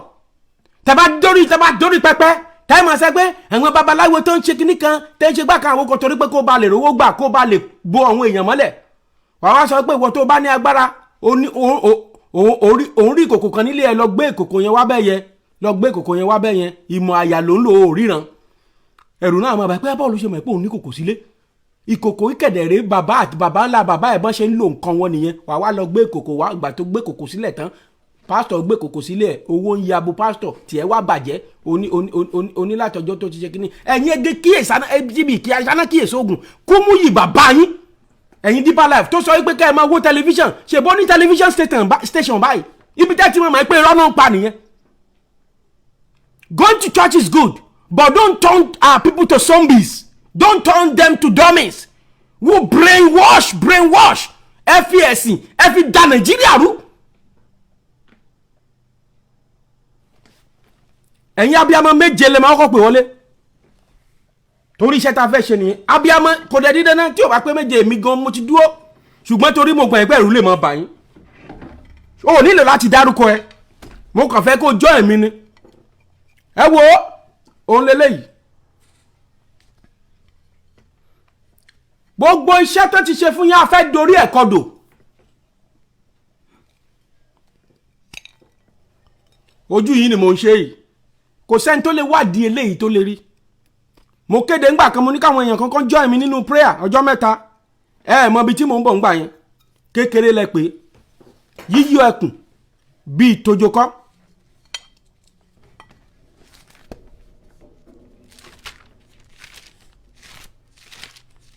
tẹ bá dórí pẹpẹ, tẹ́ máa sẹ́ pé àwọn babaláwo tó ń ṣe kinní kan, tẹ́ ń ṣe gbà kan àwọn kan, torí pé kó ba lè rówó gbà, kó ba lè bo àwọn èèyàn mọ́lẹ̀. Wàá wá sọ pé ìwọ tó bá ní agbára, òun rí ìkòkò kan nílé ẹ, lọ gbé ìkòkò yẹn wá bẹ́ẹ̀ yẹn, lọ gbé ìkòkò yẹn wá bẹ́ẹ̀ yẹn. Ìmọ̀ àyà ló ń lò ó ríran. Ẹ̀rù náà máa bá pé báwo ló ṣe mọ̀ pé òun ní kòkò sílé? Ìkòkò ìkẹ̀dẹ̀rẹ̀, bàbá àti bàbá ńlá bàbá ẹ̀ bọ́n ṣe ń lo nǹkan wọn nìyẹn. Wàá wá lọ gbé ìkòkò wá. Ìgbà tó gbé ìkòkò sílẹ̀ tán, pásítọ̀ gbé ìkòkò sílẹ̀, owó ń yabo pásítọ̀ tiẹ̀ wá bàjẹ́. Oní oní oní onílàtọ̀jọ́ tó ti ṣe kínní. Ẹ̀yin ege kíyèsáná, ẹbí kíyèsáná, kíyèsí ogun kó mú yìí bàbá yín. Ẹ̀yin Deeper Life tó sọ wípé kẹ́ ẹ máa wo tẹlifíṣàn, ṣe bọ́ ní tẹlifíṣàn station báyìí, ibi tẹ́ ti mọ̀ máa pé irọ́ náà ń pa nìyẹn. Going to church is good, but don't turn our people to zombies. Don't turn them to dummies who brainwash, brainwash. Ẹ fi ẹ̀sìn, ẹ fi da Nàìjíríà rú. Ẹ̀yin abiyamọ méje lè máa kọ́ pè wọlé, torí iṣẹ́ tá a fẹ́ ṣe nìyẹn. Abiyamọ kò dẹ̀ dídẹ́ náà tí ò bá pé méje, èmi gan mo ti dúró, ṣùgbọ́n torí mo gbọ̀n ẹgbẹ́ ìrú lè mọ bà yín, o ò nílò láti dárúkọ ẹ. Mo kàn fẹ́ kó jọ́ ẹ̀mí ni. Ẹ wo òun lélẹ́yìí, gbogbo iṣẹ́ tó ti ṣe fún yín, a fẹ́ dorí ẹ̀ kodò. Ojú yìí ni mò ń ṣe yìí, kò sẹ́ni tó lè wádìí eléyìí tó lè rí. Mo kéde ńgbà kan, mo ní káwọn èèyàn kankan join mi nínú prayer ọjọ́ 3. Ẹ ẹ mọ ibi tí mò ń bọ̀ ńgbà yẹn. Kékeré lẹ pé yíyọ ẹkùn bíi tojokọ́.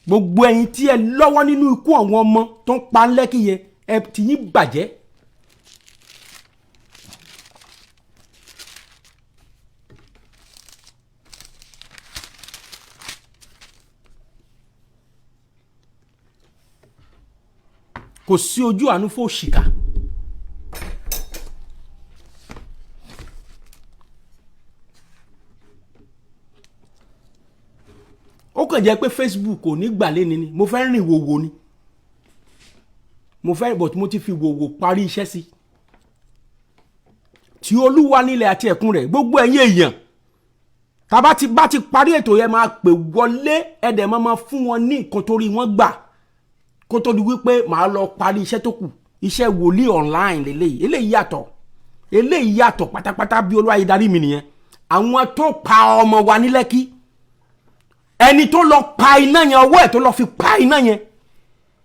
Gbogbo ẹ̀yin tí ẹ lọ́wọ́ nínú ikú àwọn ọmọ tó ń pa Lẹ́kì yẹn, ẹ ti yín bàjẹ́. Kò sí ojú àánú fún òṣìkà. Ó kàn jẹ́ pé Facebook ò ní gbà léni ni. Mo fẹ́ rìn wòwò ni mo fẹ́, but mo ti fi wòwò parí iṣẹ́ sí. Tí Olúwa nílẹ̀ àti ẹ̀kún rẹ̀. Gbogbo ẹ̀yin èèyàn, tàbá ti bá ti parí ètò yẹn, máa pè wọlé, ẹ̀dẹ̀ máa fún wọn ní nǹkan torí wọ́n gbà, kó tó di wípé màá lọ parí iṣẹ́ tó kù. Iṣẹ́ wòlíì online lélẹ́yìí. Eléyìí yàtọ̀, eléyìí yàtọ̀ pátápátá. Bí Olúwa yìí darí mi nìyẹn. Àwọn tó pa ọmọ wa ní Lẹ́kí, ẹni tó lọ pa iná yẹn, ọwọ́ ẹ̀ tó lọ fi pa iná yẹn,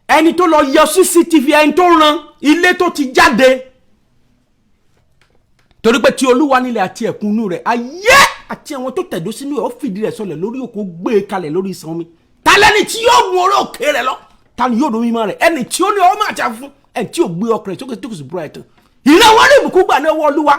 ẹni tó lọ yọ CCTV, ẹni tó ran ilé tó ti jáde, torí pé tí Olúwa nílẹ̀ àti ẹ̀kúnnú rẹ̀, ayé àti àwọn tó tẹ̀dó sínú ẹ̀. Ó fìdí rẹ̀ sọlẹ̀ lórí òkú, gbé e kalẹ̀ lórí ìsàn omi. Ta lẹ́ni tí yóò mú orí òkè rẹ̀ lọ? Ta ni yóò do mímọ́ rẹ̀? Ẹni tí ó ní ọmọ àti àfún, ẹni tí ò gbé ọkùnrin sókè tó kò sì búra ẹ̀tàn. Ìran wọn ní ìbùkún gbà ní ọwọ́ Olúwa.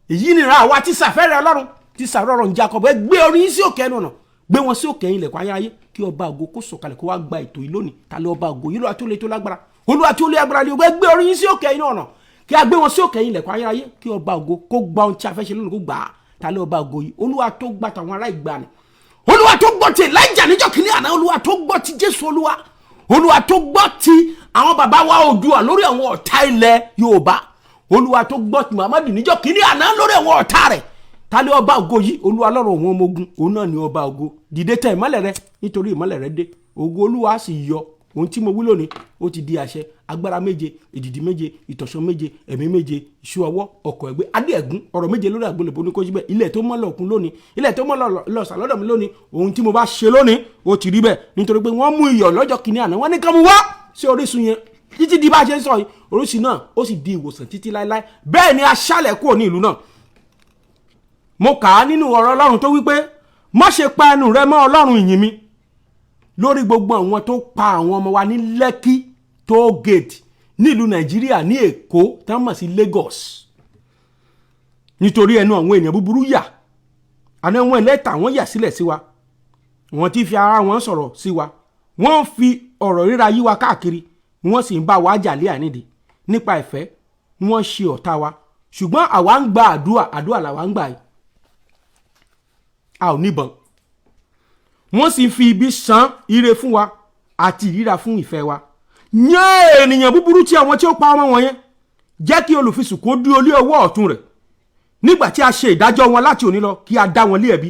Èyí ni ìran àwa tí sàfẹ́rẹ́ Ọlọ́run, tí sàrọ̀ ọ̀rọ̀ Jacob. Ẹ gbé orí yín sí òkè ẹnu ọ̀nà, gbé wọn sí òkè ilẹ̀kùn ayérayé, kí ọba ògo kó sọ̀kalẹ̀, kó wá gba ètò yìí lónìí. Ta ló ọba ògo yìí? Olúwa tó le tó lágbára, Olúwa tó lé agbára lé ogun. Ẹ gbé orí yín sí òkè ẹnu ọ̀nà, kí a gbé wọn sí òkè ilẹ̀kùn ayérayé, kí ọba ògo kó gba ohun tí a fẹ́ ṣe lónìí, kó gbà á. Ta ló ọba ògo yìí? Olúwa tó gbà tàwọn ará ìgbàanì, Olúwa tó gbọ́ ti Elijah níjọ́ kìíní àná, Olúwa tó gbọ́ ti Jésù Olúwa, Olúwa tó gbọ́ ti àwọn bàbá wa Oòduà lórí àwọn ọ̀tá ilẹ̀ Yorùbá, Olúwa tó gbọ́ ti Muhammadu níjọ́ kìíní àná lórí àwọn ọ̀tá rẹ̀. Ta ló ọba ògo yìí? Olúwa lọ́rọ̀ òun ọmọ ogun, òun náà ni ọba ògo. Dìde, tẹ ìmọ́lẹ̀ rẹ, nítorí ìmọ́lẹ̀ rẹ dé, ògo Olúwa sì yọ. Ohun tí mo wí lónìí, ó ti di àṣẹ. Agbára méje, ìdìdì méje, ìtọ̀sán méje, ẹ̀mí méje, ìṣú ọwọ́, ọkọ̀ ẹ̀gbẹ́, adé ẹ̀gún, ọ̀rọ̀ méje lórí àgbélébó ní kó síbẹ̀. Ilẹ̀ tó mọ́ lọ́ọ̀kún lónìí, ilẹ̀ tó mọ́ lọ́ọ̀sà lọ́dọ̀ mi lónìí. Ohun tí mo bá ṣe lónìí, ó ti rí bẹ́ẹ̀, nítorí pé wọ́n mú iyọ̀ lọ́jọ́ kìíní àná, wọ́n ní ká mú wá sí orísun yẹn. Títí di bá a ṣe ń sọ yìí, orísun náà ó sì di ìwòsàn títí láéláé. Bẹ́ẹ̀ ni aṣálẹ̀ kúrò ní ìlú náà. Mo kà á nínú ọ̀rọ̀ Ọlọ́run tó wípé, má ṣe pa ẹnu rẹ mọ́, Ọlọ́run ìyìn mi, lórí gbogbo àwọn tó pa àwọn ọmọ wa ní Lẹ́kí toll gate nílùú Nàìjíríà, ní Èkó tá mọ̀ sí Lagos, nítorí ẹnu àwọn èèyàn búburú yà, àná àwọn ẹlẹ́tà wọ́n yà sílẹ̀ sí wa. Wọ́n ti fi ara wọn sọ̀rọ̀ sí wa, wọ́n ń fi ọ̀rọ̀ ríra yí wa káàkiri, wọ́n sì ń bá wa jà lé ànídìí. Nípa ìfẹ́ wọ́n ṣe ọ̀tá wa, ṣùgbọ́n àwa ń gba àdúrà. Àdúrà làwa ń gbà yìí, a ò níbọn. Wọ́n sì fi ibi san ire fún wa àti ìríra fún ìfẹ́ wa. Yán ènìyàn búburú tí àwọn tí ó pa ọmọ wọn yẹn. Jẹ́ kí olùfisùn kó dúró lé ọwọ́ ọ̀tún rẹ̀. Nígbà tí a ṣe ìdájọ́ wọn láti òní lọ, kí a dá wọn lé ẹ̀bi,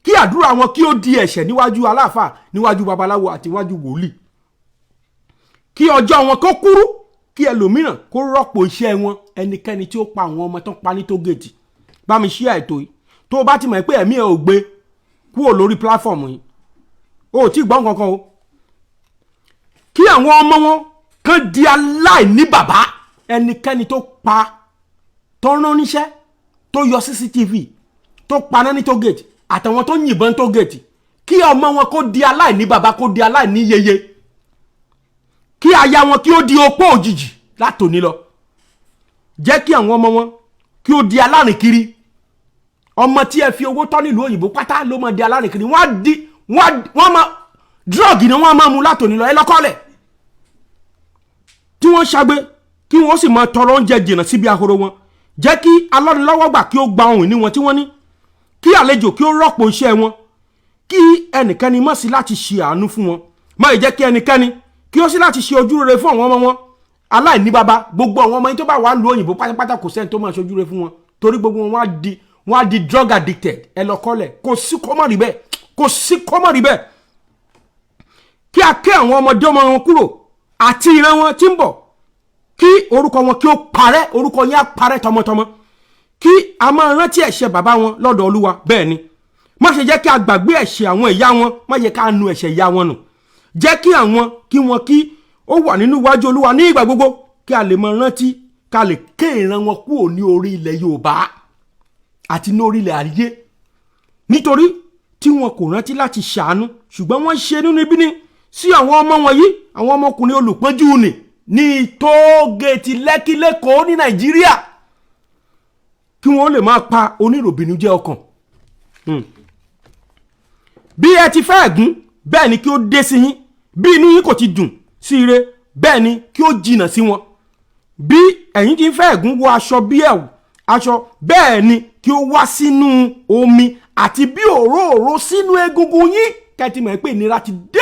kí àdúrà wọn kí ó di ẹ̀ṣẹ̀ níwájú aláàfáà, níwájú babaláwo àti níwájú wòlíì. Kí ọjọ́ wọn kó kúrú, kí ẹlòmíràn kó rọ́pò iṣẹ́ wọn. Ẹnikẹ́ni tí ó pa àwọn ọmọ tán pa ní toll gate, bá mi ṣí àìtó yìí. Tó o bá ti mọ̀ pé ẹ̀mí ẹ̀ ò gbé kúrò lórí platform yìí, o ò tí ì gbọ́n kankan o. Kí àwọn ọmọ wọn kàn di aláìní bàbá. Ẹnikẹ́ni tó pa, tó rán níṣẹ́, tó yọ CCTV, tó paná ní toll gate, àtàwọn tó yìnbọn toll gate, kí ọmọ wọn kó di aláìní bàbá, kó di aláìní yeye, kí aya wọn kí ó di opó òjijì látòní lọ. Jẹ́ kí àwọn ọmọ wọn kí ó di alárìnkiri. Ọmọ tí ẹ fi owó tọ́ nílùú òyìnbó pátá ló máa di alárìnkiri. Wọ́n á di wọ́n máa drug ni wọ́n á máa mu látòní lọ. Ẹ lọ́kọ́lẹ̀ tí wọ́n ṣagbe, kí wọ́n sì máa tọrọ oúnjẹ jìnnà síbi ahoro wọn. Jẹ́ kí alọ́nilọ́wọ́gbà kí ó gba ohun ìní wọn tí wọ́n ní, kí àlejò kí ó rọ́pò iṣẹ́ wọn, kí ẹnikẹ́ni má sí láti ṣe àánú fún wọn. Má ì jẹ́ kí ẹnikẹ́ni kí ó sí láti ṣe ojú rere fún àwọn ọmọ wọn aláìní bàbá. Gbogbo àwọn ọmọ yín tó bá wà lu òyìnbó pátápátá, kò sẹ́ni tó máa ṣojú rere fún wọn, torí gbogbo wọn wọ́n á di drug addicted. Ẹ lọ kọ́lẹ̀, kò sí kó má rí bẹ́ẹ̀, kò sí kó má rí bẹ́ẹ̀. Kí a ké àwọn ọmọdé ọmọ wọn kúrò àti ìran wọn tí ń bọ̀, kí orúkọ wọn kí ó parẹ́. Orúkọ yẹn á parẹ́ tọmọtọmọ. Kí a máa rántí ẹ̀ṣẹ̀ bàbá wọn lọ́dọ̀ Olúwa. Bẹ́ẹ̀ ni, má ṣe jẹ́ kí a gbàgbé ẹ̀ṣẹ̀ àwọn ìyá wọn, má jẹ́ ká nu ẹ̀ṣẹ̀ ìyá wọn nù. Jẹ́ kí àwọn kí wọn kí ó wà nínú iwájú Olúwa ní ìgbà gbogbo, kí a lè máa rántí, ká lè ké ìran wọn kúrò ní orí ilẹ̀ Yorùbá àti ní orí ilẹ̀ ayé, nítorí tí wọn kò rántí láti ṣàánú, ṣùgbọ́n wọ́n ṣe inúnibíni Sí àwọn ọmọ wọ̀nyí, àwọn ọmọkùnrin olùpọ́njú nì ní tóògèètì Lẹ́kí lẹ́kọ̀ọ́ ní Nàìjíríà, kí wọ́n lè máa pa oníròbìnújẹ́ ọkàn. Bí ẹ ti fẹ́ ẹ̀gún, bẹ́ẹ̀ ni kí ó dé sí yín. Bí inú yín kò ti dùn sí ire, bẹ́ẹ̀ ni kí ó jìnnà sí wọn. Bí ẹ̀yin ti ń fẹ́ ẹ̀gún wọ aṣọ bí ẹ̀wù aṣọ, bẹ́ẹ̀ ni kí ó wá sínú omi àti bí òróòro sínú egungun yín, kẹ́tì mọ̀ pé ìnira ti dé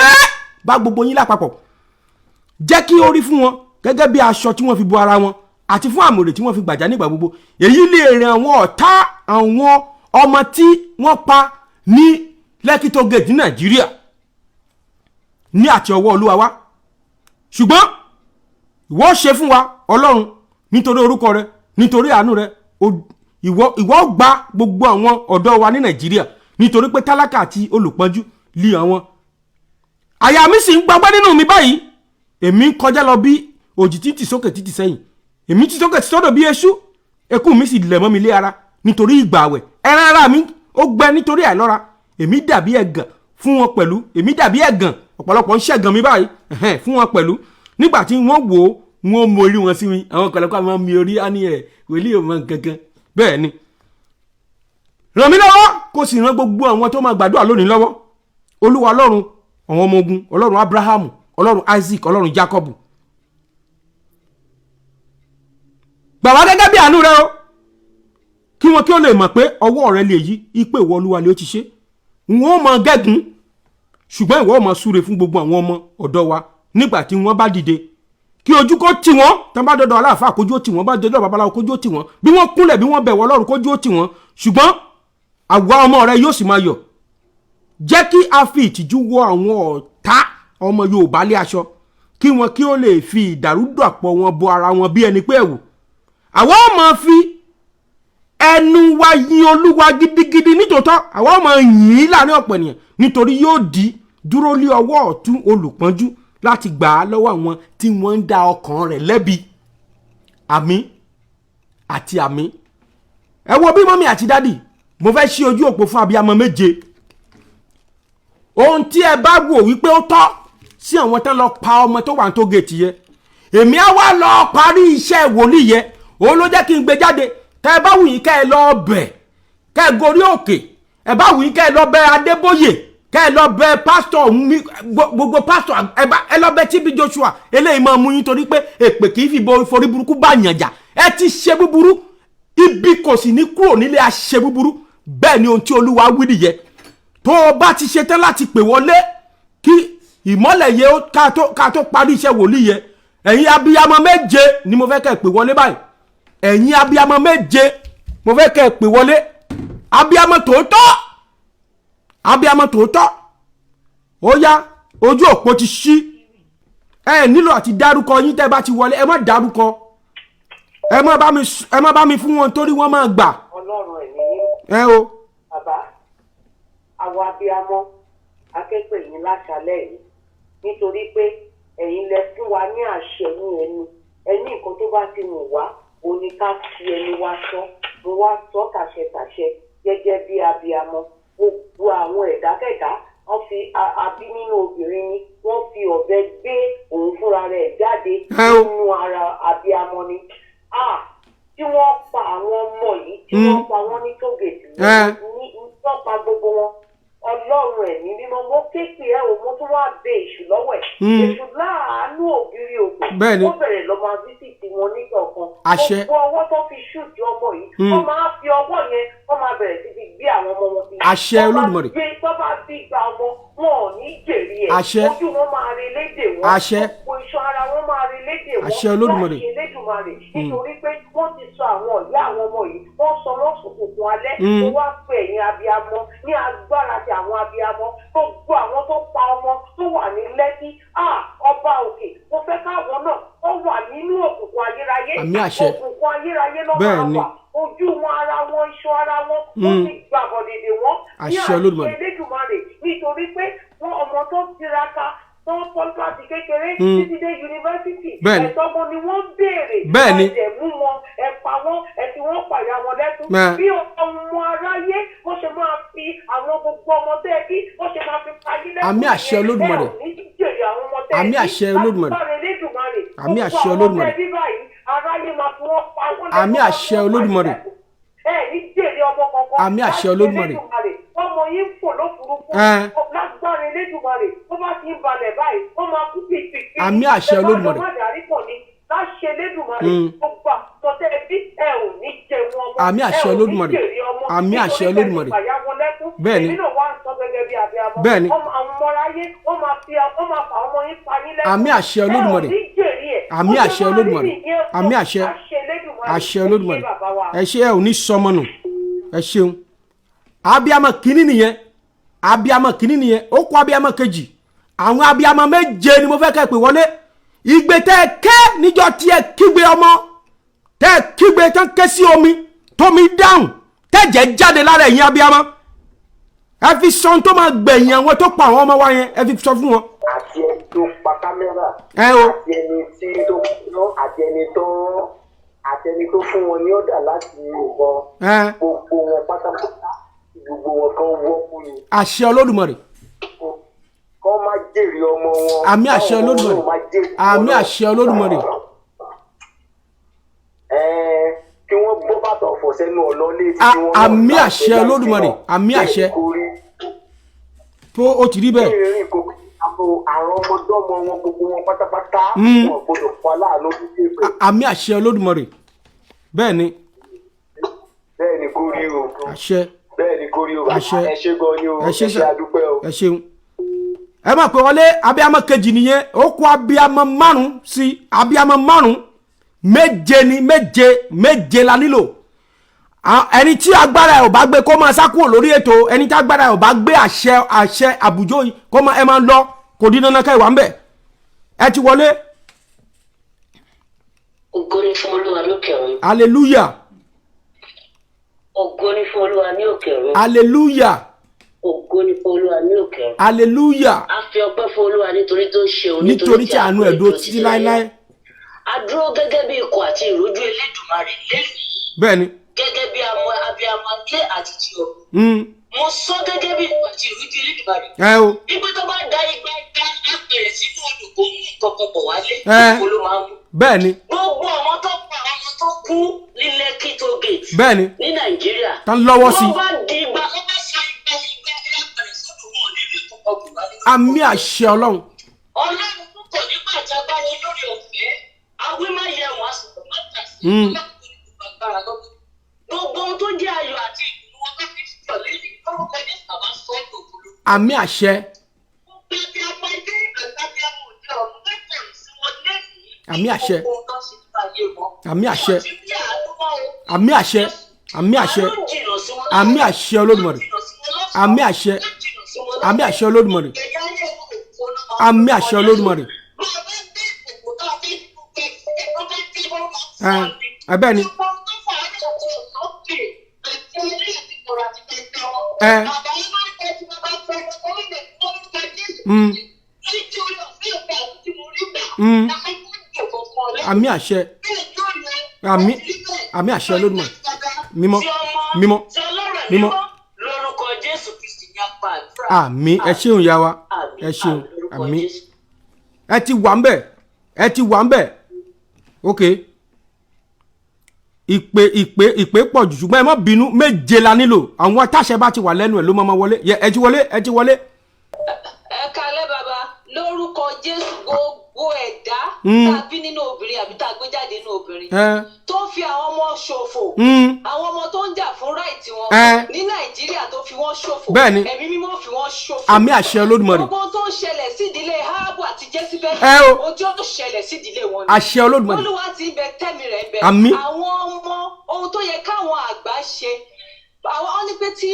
bá gbogbo yín lápapọ̀. Jẹ́ kí ó rí fún wọn gẹ́gẹ́ bí aṣọ tí wọ́n fi bo ara wọn, àti fún àmùrè tí wọ́n fi gbàjá nígbà gbogbo. Èyí lè rìn àwọn ọ̀tá àwọn ọmọ tí wọ́n pa ní Lekki Toll Gate ní Nàìjíríà ní àti ọwọ́ Olúwa wa. Ṣùgbọ́n ìwọ ṣe fún wa, Ọlọ́run, nítorí orúkọ rẹ, nítorí àánú rẹ, ìwọ gba gbogbo àwọn ọ̀dọ́ wa ní Nàìjíríà, nítorí pé tálákà àti olùpọ́njú lé àwọn. Àyà mi sì ń gbọgbẹ́ nínú mi báyìí. Èmi ń kọjá lọ bí òjì títì sókè títì sẹ́yìn. Èmi ti sókè sọ́dọ̀ bí eṣú. Ekún mi sì lẹ̀ mọ́ mi lé ara nítorí ìgbà àwẹ̀. Ẹran ara mi ó gbẹ nítorí àìlọ́ra. Èmi dàbí ẹ̀gàn fún wọn pẹ̀lú. Èmi dàbí ẹ̀gàn, ọ̀pọ̀lọpọ̀ ń ṣẹ̀gàn mi báyìí, ẹ̀hẹ́n, fún wọn pẹ̀lú. Nígbà tí wọ́n wò ó, wọ́n mọ orí wọn sí mi. Àwọn ọ̀pọ̀lọpọ̀ àwọn mi orí á ní ẹ̀ wòlíì ò mọ nǹkankan. Bẹ́ẹ̀ ni, ràn mí lọ́wọ́, kó sì ràn gbogbo àwọn tó máa gbàdúrà lónìí lọ́wọ́. Olúwa Ọlọ́run àwọn ọmọ ogun, Ọlọ́run Abrahamu, Ọlọ́run Isaac, Ọlọ́run Jacob, gbà wá gẹ́gẹ́ bí àánú rẹ o, kí wọn kí ó lè mọ̀ pé ọwọ́ rẹ lè yí ipe ìwọ Olúwa lè ó ti ṣe. Wọn ó mọ gẹ́gùn, ṣùgbọ́n ìwọ ó mọ súre fún gbogbo àwọn ọmọ ọ̀dọ́ wa nígbà tí wọ́n bá dìde. Kí ojú kó tì wọ́n tán bá dọ́dọ̀ aláàfáà, kójú ó tì wọ́n, bá dọ́dọ̀ babaláwo, kójú ó tì wọ́n. Bí wọ́n kúnlẹ̀, bí wọ́n bẹ̀wọ̀ Ọlọ́run, kójú ó tì wọ́n. Ṣùgbọ́n àwa ọmọ rẹ yóò sì máa yọ̀. Jẹ́ kí a fi ìtìjú wọ àwọn ọ̀tá ọmọ Yorùbá lé aṣọ, kí wọn kí ó lè fi ìdàrúdàpọ̀ wọn bo ara wọn bí ẹni pé ẹ̀wù. Àwa ó máa fi ẹnu wa yin Olúwa gidigidi nítòótọ́. Àwa ó máa yìn ín láàrin ọ̀pọ̀ ènìyàn, nítorí yóò di dúró lé ọwọ́ ọ̀tún olùpọ́njú láti gbà á lọ́wọ́ àwọn tí wọ́n ń da ọkàn rẹ̀ lẹ́bi. Àmín àti àmín. Ẹ wo bí, mummy àti daddy, mo fẹ́ ṣí ojú òpó fún abiyamọ 7. Ohun tí ẹ bá wò wípé ó tọ́ sí àwọn tán lọ pa ọmọ tó wà ní tógèètì yẹ, èmi á wá lọ parí iṣẹ́ wòlíì yẹ. Òun ló jẹ́ kí n gbé jáde. Tẹ́ ẹ bá wù yín, kẹ́ ẹ lọ bẹ̀, kẹ́ ẹ gorí òkè. Ẹ bá wù yín, kẹ́ ẹ lọ bẹ̀ Adébóyè, kẹ́ ẹ lọ bẹ̀ pásítọ̀ mi, gbogbo pásítọ̀ ẹ bá ẹ lọ bẹ̀ TB Joshua. Eléyìí máa mú yín, torí pé èpè kì í fi bo forí burúkú bá yàn jà. Ẹ ti ṣe búburú, ibi kò sì ní kúrò nílé àṣẹ búburú. Bẹ́ẹ̀ ni ohun tí Olúwa wí nìyẹn. Tó o bá ti ṣetán láti pè wọlé, kí ìmọ́lẹ̀ yẹ ká tó parí iṣẹ́ wòlíì yẹ. Ẹ̀yin abiyamọ 7 ni mo fẹ́ kẹ́ ẹ pè wọlé báyìí. Ẹ̀yin abiyamọ 7, mo fẹ́ kẹ́ ẹ pè wọlé. Abiyamọ tòótọ́, abiyamọ tòótọ́. Ó yá, ojú òpó ti ṣí. Ẹ nílò àti dárúkọ yín. Tẹ́ bá ti wọlé, ẹ má dárúkọ. Ẹ má bá mi fún wọn, torí wọ́n máa gbà. Ọlọ́run ẹ̀mí ní. Ẹ o. Bàbá, àwa abiyamọ akẹ́pẹ́ yín láṣálẹ́ yìí, nítorí pé ẹ̀yin lẹ fún wa ní àṣẹ ní ẹnu. Ẹni nǹkan tó bá ti wù wá òun ni ká fi ẹnu wa sọ. Mo wá sọ tàṣẹtàṣẹ gẹ́gẹ́ bí abiyamọ. Gbogbo àwọn ẹ̀dákẹ́dá wọ́n fi abí nínú obìnrin ni wọ́n fi ọ̀bẹ gbé òun fúnra rẹ̀ jáde Ẹ o. nínú ara abiyamọ ni. Ah, tí wọ́n pa àwọn ọmọ yìí, tí wọ́n pa wọ́n ní tógèètì ní wọ́n pa gbogbo wọn. Ọlọ́run ẹ̀mí mímọ́, mo ké pè ẹ́ o. Mo tún wá bẹ èṣù lọ́wọ́ ẹ̀. Èṣù láàánú ògiri òkè. Bẹ́ẹ̀ni. Ó bẹ̀rẹ̀ lọ máa visit wọn nígbàkan. Àṣẹ. Gbogbo ọwọ́ tó fi shoot ọmọ yìí, wọ́n máa fi ọwọ́ yẹn, wọ́n máa bẹ̀rẹ̀ sí fi gbé àwọn ọmọ wọn sí. Àṣẹ. Wọ́n bá Olódùmarè. tó bá fi gba ọmọ wọn, ò ní jèrè ẹ̀. Àṣẹ. Ojú wọn máa rí lédè wọn. Àṣẹ. Gbogbo iṣan ara wọn máa rí lédè wọn. Àṣẹ Olódùmarè. Láṣẹ Elédùmarè, nítorí pé wọ́n ti sọ àwọn ìyá àwọn ọmọ yìí, wọ́n sọ wọ́n sòkòkò alẹ́. Mo wá pé ẹ̀yin abiyamọ, ní agbára ti àwọn abiyamọ, gbogbo àwọn tó pa ọmọ tó wà ní Lẹ́kí, ah, ọba òkè, mo fẹ́ káwọn náà ó wà nínú òkùnkùn ayérayé. Àmín, àṣẹ. Òkùnkùn ayérayé ló máa Bẹ́ẹ̀ni. wà. Ojú wọn, ara wọn, iṣan ara wọn, ó ti gbàbọ̀dèdè wọn ní. Àṣẹ Olódùmarè. Elédùmarè, nítorí pé wọn ọmọ tó tiraka, tó ń tọ́jú láti kékeré títí dé yunifásitì, Bẹ́ẹ̀ni. ẹ̀tọ́ wọn ni wọ́n ń béèrè. Bẹ́ẹ̀ni. Ẹ dẹ̀ mú wọn, ẹ pa wọ́n, ẹ fi wọ́n pàyà wọn lẹ́kún. Bí ọmọ aráyé wọ́n ṣe máa fi àwọn gbogbo ọmọ tẹ́ ẹ bí wọ́n ṣe máa fi payé lẹ́kún Àmín, àṣẹ nìyẹn. Olódùmarè. Ẹ ò ní jèrè. tẹ́ ẹ Àmín bí, àṣẹ Olódùmarè. lágbára Elédùmarè, Àmín gbogbo àṣẹ àwọn Olódùmarè. tẹ́ ẹ bí báyìí, aráyé máa fi wọ́n pa wọ́n Àmín lẹ́kọ̀ọ́, àṣẹ wọ́n pa Olódùmarè. ìṣẹ́gun. Ẹ ní jèrè ọmọ kankan. Àmín àṣẹ Láṣẹ Olódùmarè. Elédùmarè, ọmọ yín ń fò lófurufú. Ẹ. Lágbára Elédùmarè, ó bá ti ń balẹ̀ báyìí, ó máa kú pìpìpì. Àmín àṣẹ Ẹ bá lọ Olódùmarè. má dàrí pọ̀ ni. Láṣẹ Elédùmarè, gbogbo àtọ́tẹ́ ẹbí ẹ ò ní jẹun ọmọ. Àmín àṣẹ Ẹ ò ní Olódùmarè. jèrè ọmọ. Àmín àṣẹ Nítorí pé Olódùmarè. ìpàyà wọn lẹ́kún. Bẹ́ẹ̀ni. Èmi náà wá ń sọ gẹ́gẹ́ bí abiyamọ. Bẹ́ẹ̀ni. Àwọn ọmọ aráyé, wọ́n máa fà ọmọ yín pa yín lẹ́kún. Àmín àṣẹ Olódùmarè. Ẹ ò ní jèrè ẹ̀. Àmín Ó ṣe àṣẹ máa rí Olódùmarè. nìyẹn o. Àmín àṣẹ. Àṣẹ Elédùmarè. Àṣẹ Ẹ ṣé Olódùmarè. bàbá wa. Ẹ ṣé, ẹ ò ní sọmọ nù, ẹ ṣeun. Abiyamọ kìíní nìyẹn, abiyamọ kìíní nìyẹn. Ó kó abiyamọ kejì. Àwọn abiyamọ méje ni mo fẹ́ kẹ́ ẹ pè wọlé. Ìgbé tẹ́ ẹ ké níjọ́ tí ẹ kígbe ọmọ, tẹ́ ẹ kígbe tán, ké sí omi, tómi dáhùn, tẹ́jẹ̀ jáde lára ẹ̀yin abiyamọ, ẹ fi sọ ohun tó máa gbẹ̀yìn àwọn tó pa àwọn ọmọ wa yẹn, ẹ fi sọ fún wọn. Àti ẹni tó pa kámẹ́rà, Ẹ o. àti ẹni tí tó kúná, àti ẹni tó fún wọn ní ọ̀dà láti yìnbọn, Ẹ. gbogbo wọn pátápátá, gbogbo wọn kan wọ́pù ni. Àṣẹ Olódùmarè. Kọ́ má jèrè ọmọ wọn. Àmín àṣẹ Káwọn ọmọ Olódùmarè. náà má jèrè wọn Àmín náà. àṣẹ Olódùmarè. Ẹ, kí wọ́n bọ́ bàtà ọ̀fọ̀ sẹ́nu ọ̀nà létí tí wọ́n náà Àmín láti àṣẹ láti Olódùmarè. náà. Àmín àṣẹ. Bẹ́ẹ̀ kò rí. Tó ó ti rí bẹ́ẹ̀. Ìrìn kò àwọn ọmọdọ́mọ wọn, gbogbo wọn pátápátá, wọn gbọ́dọ̀ pa láàánú títí pé. Àmín àṣẹ Olódùmarè, bẹ́ẹ̀ ni. Bẹ́ẹ̀ ni kò rí o. Àṣẹ. Bẹ́ẹ̀ ni kò rí o. Àṣẹ. Ẹ ṣé gan ni o. Ẹ ṣé Ẹ ṣé, sir. adúpẹ́ o. Ẹ ṣeun. Ẹ máa pè wọlé. Abiyamọ kejì nìyẹn. Ó kó abiyamọ márùn sí abiyamọ márùn, méje ni, méje, méje la nílò. Ẹni tí agbára ẹ ò bá gbé, kó máa sá kúrò lórí ètò. Ẹni tí agbára ẹ ò bá gbé àṣẹ àbùjọ yìí, kó máa, ẹ máa lọ, kò dín dandan ká ìwà ń bẹ. Ẹ ti wọlé. Ògo ni fún Olúwa lókè ọ̀run. Hallelujah. Ògo ni fún Olúwa ní òkè ọ̀run. Hallelujah. Ògo ni fún Olúwa ní òkè ọ̀run. Hallelujah. A fi ọpẹ́ fún Olúwa nítorí tó ṣeun. Nítorí tí àánú ẹ̀ dúró títí láéláé. A dúró gẹ́gẹ́ bí ikọ̀ àti ìrójú Elédùmarè lẹ́yìn, Bẹ́ẹ̀ ni. gẹ́gẹ́ bí amọ abiyamọ ayé àti ti ọ̀run. Mo sọ gẹ́gẹ́ bí ikọ̀ àti ìrójú Elédùmarè, Ẹ o. wípé tó bá da igba igba apẹ̀rẹ̀ sínú odò, kò mú nǹkan kan bọ̀ wálé, Ẹ. kó ló máa mú. Bẹ́ẹ̀ ni. Gbogbo àwọn tó pa àwọn tó kú ní Lekki toll gate Bẹ́ẹ̀ ni. ní Nàìjíríà, Tán lọ́wọ́ sí. wọ́n bá di igba, wọ́n bá sa igba igba apẹ̀rẹ̀ sódò, wọn ò ní rí nǹkan kan bọ̀ wálé. Àmín àṣẹ Ọlọ́run. Ọlọ́run púpọ̀ nígbà tí a bá ní lórí ọ̀fẹ́ awímáyẹ̀wò àsìkò mẹ́ta sí Ọlọ́run tó ní gbogbo agbára lọ́wọ́. Gbogbo ohun tó jẹ́ ayọ̀ àti ìdùnnú wọn tó fi sọ̀ lẹ́yìn lórúkọ ní bàbá sọ́ọ̀dù òkúlù. Àmín àṣẹ. Gbogbo abiyamọ ilé àti abiyamọ òde ọ̀run mẹ́ta sí wọn lẹ́yìn. Àmín àṣẹ. Gbogbo ohun tó ń ṣe nípa ayé wọn. Àmín àṣẹ. Wọ́n ti bí àánú mọ́ o. Àmín àṣẹ, àmín àṣẹ. Àánú jìnnà sí wọn. Àmín àṣẹ Olódùmarè. Àmín àṣẹ, àmín àṣẹ Olódùmarè. Ẹ̀yà ayé wọn òkú náà. Àmín àṣẹ Olódùmarè. Ẹ ẹ, bẹ́ẹ̀ ni. Ẹ. Àmín àṣẹ, àmín, àmín àṣẹ Olódùmarè. Mímọ́, mímọ́, mímọ́. Lórúkọ Jésù Kristi ní apá àdúrà. Àmín. Ẹ ṣeun ya wa, ẹ ṣeun. Àmín. Ẹ ti wà ń bẹ̀, ẹ ti wà ń bẹ̀. Ok, ìpè ìpè pọ̀ jù, ṣùgbọ́n ẹ má bínú, méje la nílò. Àwọn atáṣẹ bá ti wà lẹ́nu ẹ̀ ló máa ma wọlé. Yẹ, ẹ ti wọlé, ẹ ti wọlé. Ẹ kalẹ́ bàbá. Lórúkọ Jésù, gbogbo ẹ̀dá tá a bí nínú obìnrin àbí tá a gbé jáde nínú obìnrin Ẹ. tó fi àwọn ọmọ ṣòfò, àwọn ọmọ tó ń jà fún right wọn Ẹ. ní Nàìjíríà, tó fi wọ́n ṣòfò, Bẹ́ẹ̀ni. Ẹ̀mí Mímọ́ fi wọ́n ṣòfò. Àmín àṣẹ Olódùmarè. Gbogbo ohun tó ń ṣẹlẹ̀ sídìílé Áhábù àti Jésíbẹ́lì, Ẹ o. ohun tí ó ṣẹlẹ̀ sídìílé wọn ni. Àṣẹ Olódùmarè. Olúwa ti ń bẹ, tẹ́mi rẹ̀ ń bẹ. Àmín. Àwọn ọmọ, ohun tó yẹ káwọn àgbà ṣe, àwọn wọn ní pé tí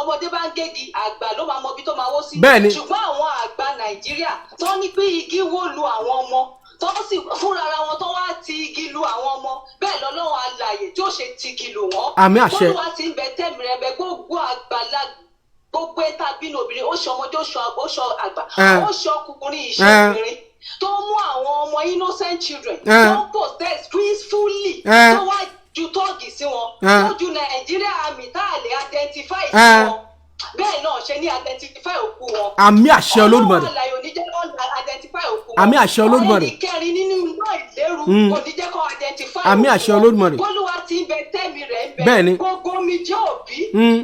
ọmọdé bá ń gégi, àgbà ló máa mọ ibi tó máa wó sí. Bẹ́ẹ̀ni. Ṣùgbọ́n àwọn àgbà Nàìjíríà tó ní pé igi wó lu àwọn ọmọ, tó sì fúnra ara wọn tó wá ti igi lu àwọn ọmọ, bẹ́ẹ̀ lọ́lọ́run alààyè tí ó ṣe ti igi lù wọ́n. Àmín àṣẹ. Olúwa ti ń bẹ, tẹ́mi rẹ̀ bẹ, gbogbo àgbàlagbà, gbogbo ẹta bínú obìnrin, ó ṣe ọmọdé, ó ṣe àgbà, Ẹ. ó ṣe ọkùnrin, ìṣe Ẹ. obìnrin, tó mú àwọn ọmọ innocent children Ẹ. tó ń protest peacefully, Ẹ. tó wá ju tọ́ọ̀gì sí wọn, Ẹ. tó ju Nàìjíríà àmì tá a lè identify sí Ẹ. wọn. Bẹ́ẹ̀ náà ṣe ní identify òkú wọn. Àmì àṣẹ Olódùmarè. Ọlọ́run alààyè ò ní jẹ́ kó identify òkú wọn. Àmì àṣẹ Olódùmarè. Ẹnì kẹrin nínú iná ìléru kò ní jẹ́ kó identify Àmì òkú àṣẹ wọn. Olódùmarè. Bólúwa ti ń bẹ, tẹ́mi rẹ̀ ń bẹ. Bẹ́ẹ̀ni. Gbogbo mi jẹ́ òbí,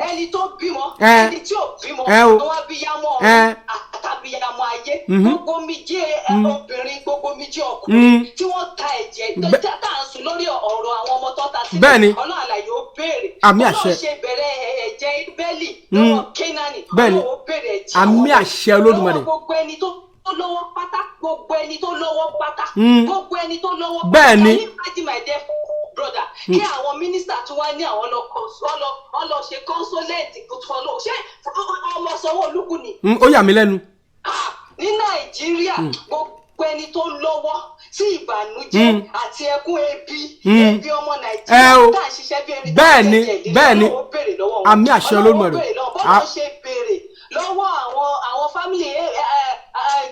ẹni tó bímọ, ẹni tí ò bímọ, Ẹ o. àwọn abiyamọ Ẹ. ọ̀run àtàbíyamọ ayé, gbogbo mi jẹ́ obìnrin, gbogbo mi jẹ́ ọkùnrin tí wọ́n ta ẹ̀jẹ̀ tá à ń sùn lórí ọ̀rọ̀ àwọn ọmọ tó ta sílẹ̀. Bẹ́ẹ̀ni. Ọlọ́run alààyè ó béèrè. Àmì àṣẹ. Ọlọ́run ṣe bẹ̀rẹ̀ ẹ̀jẹ̀ Íbẹ́lì lọ́wọ́ Kénáánì. Bẹ́ẹ̀ni. Ọlọ́run ó béèrè ẹ̀jẹ̀ Àmì àwọn ọmọ. àṣẹ Olódùmarè. Lọ́wọ́ gbogbo ẹni tó lọ́wọ́ pátá, gbogbo ẹni tó lọ́wọ́ pátá, gbogbo ẹni tó lọ́wọ́ pátá. Bẹ́ẹ̀ni. Can you imagine, my dear brother, kí àwọn mínísítà tún wá ní àwọn lọ wọ́n lọ ṣe consulate fọlọ́ ṣé ọmọ Sanwó-Olú ni? Ó yà mí lẹ́nu. Ah, ní Nàìjíríà, gbogbo ẹni tó lọ́wọ́ sí ìbànújẹ́ àti ẹkún ebi, ebi ọmọ Ẹ Nàìjíríà o. tá à ń ṣiṣẹ́ bí erin, tá à ń Bẹ́ẹ̀ni, jẹjẹ ìlérí, bẹ́ẹ̀ni. Ọlọ́run ó béèrè lọ́wọ́ wọn. Àmì àṣẹ Ọlọ́run ó Olódùmarè. béèrè lọ́wọ́ bọ́lá ṣe béèrè lọ́wọ́ àwọn family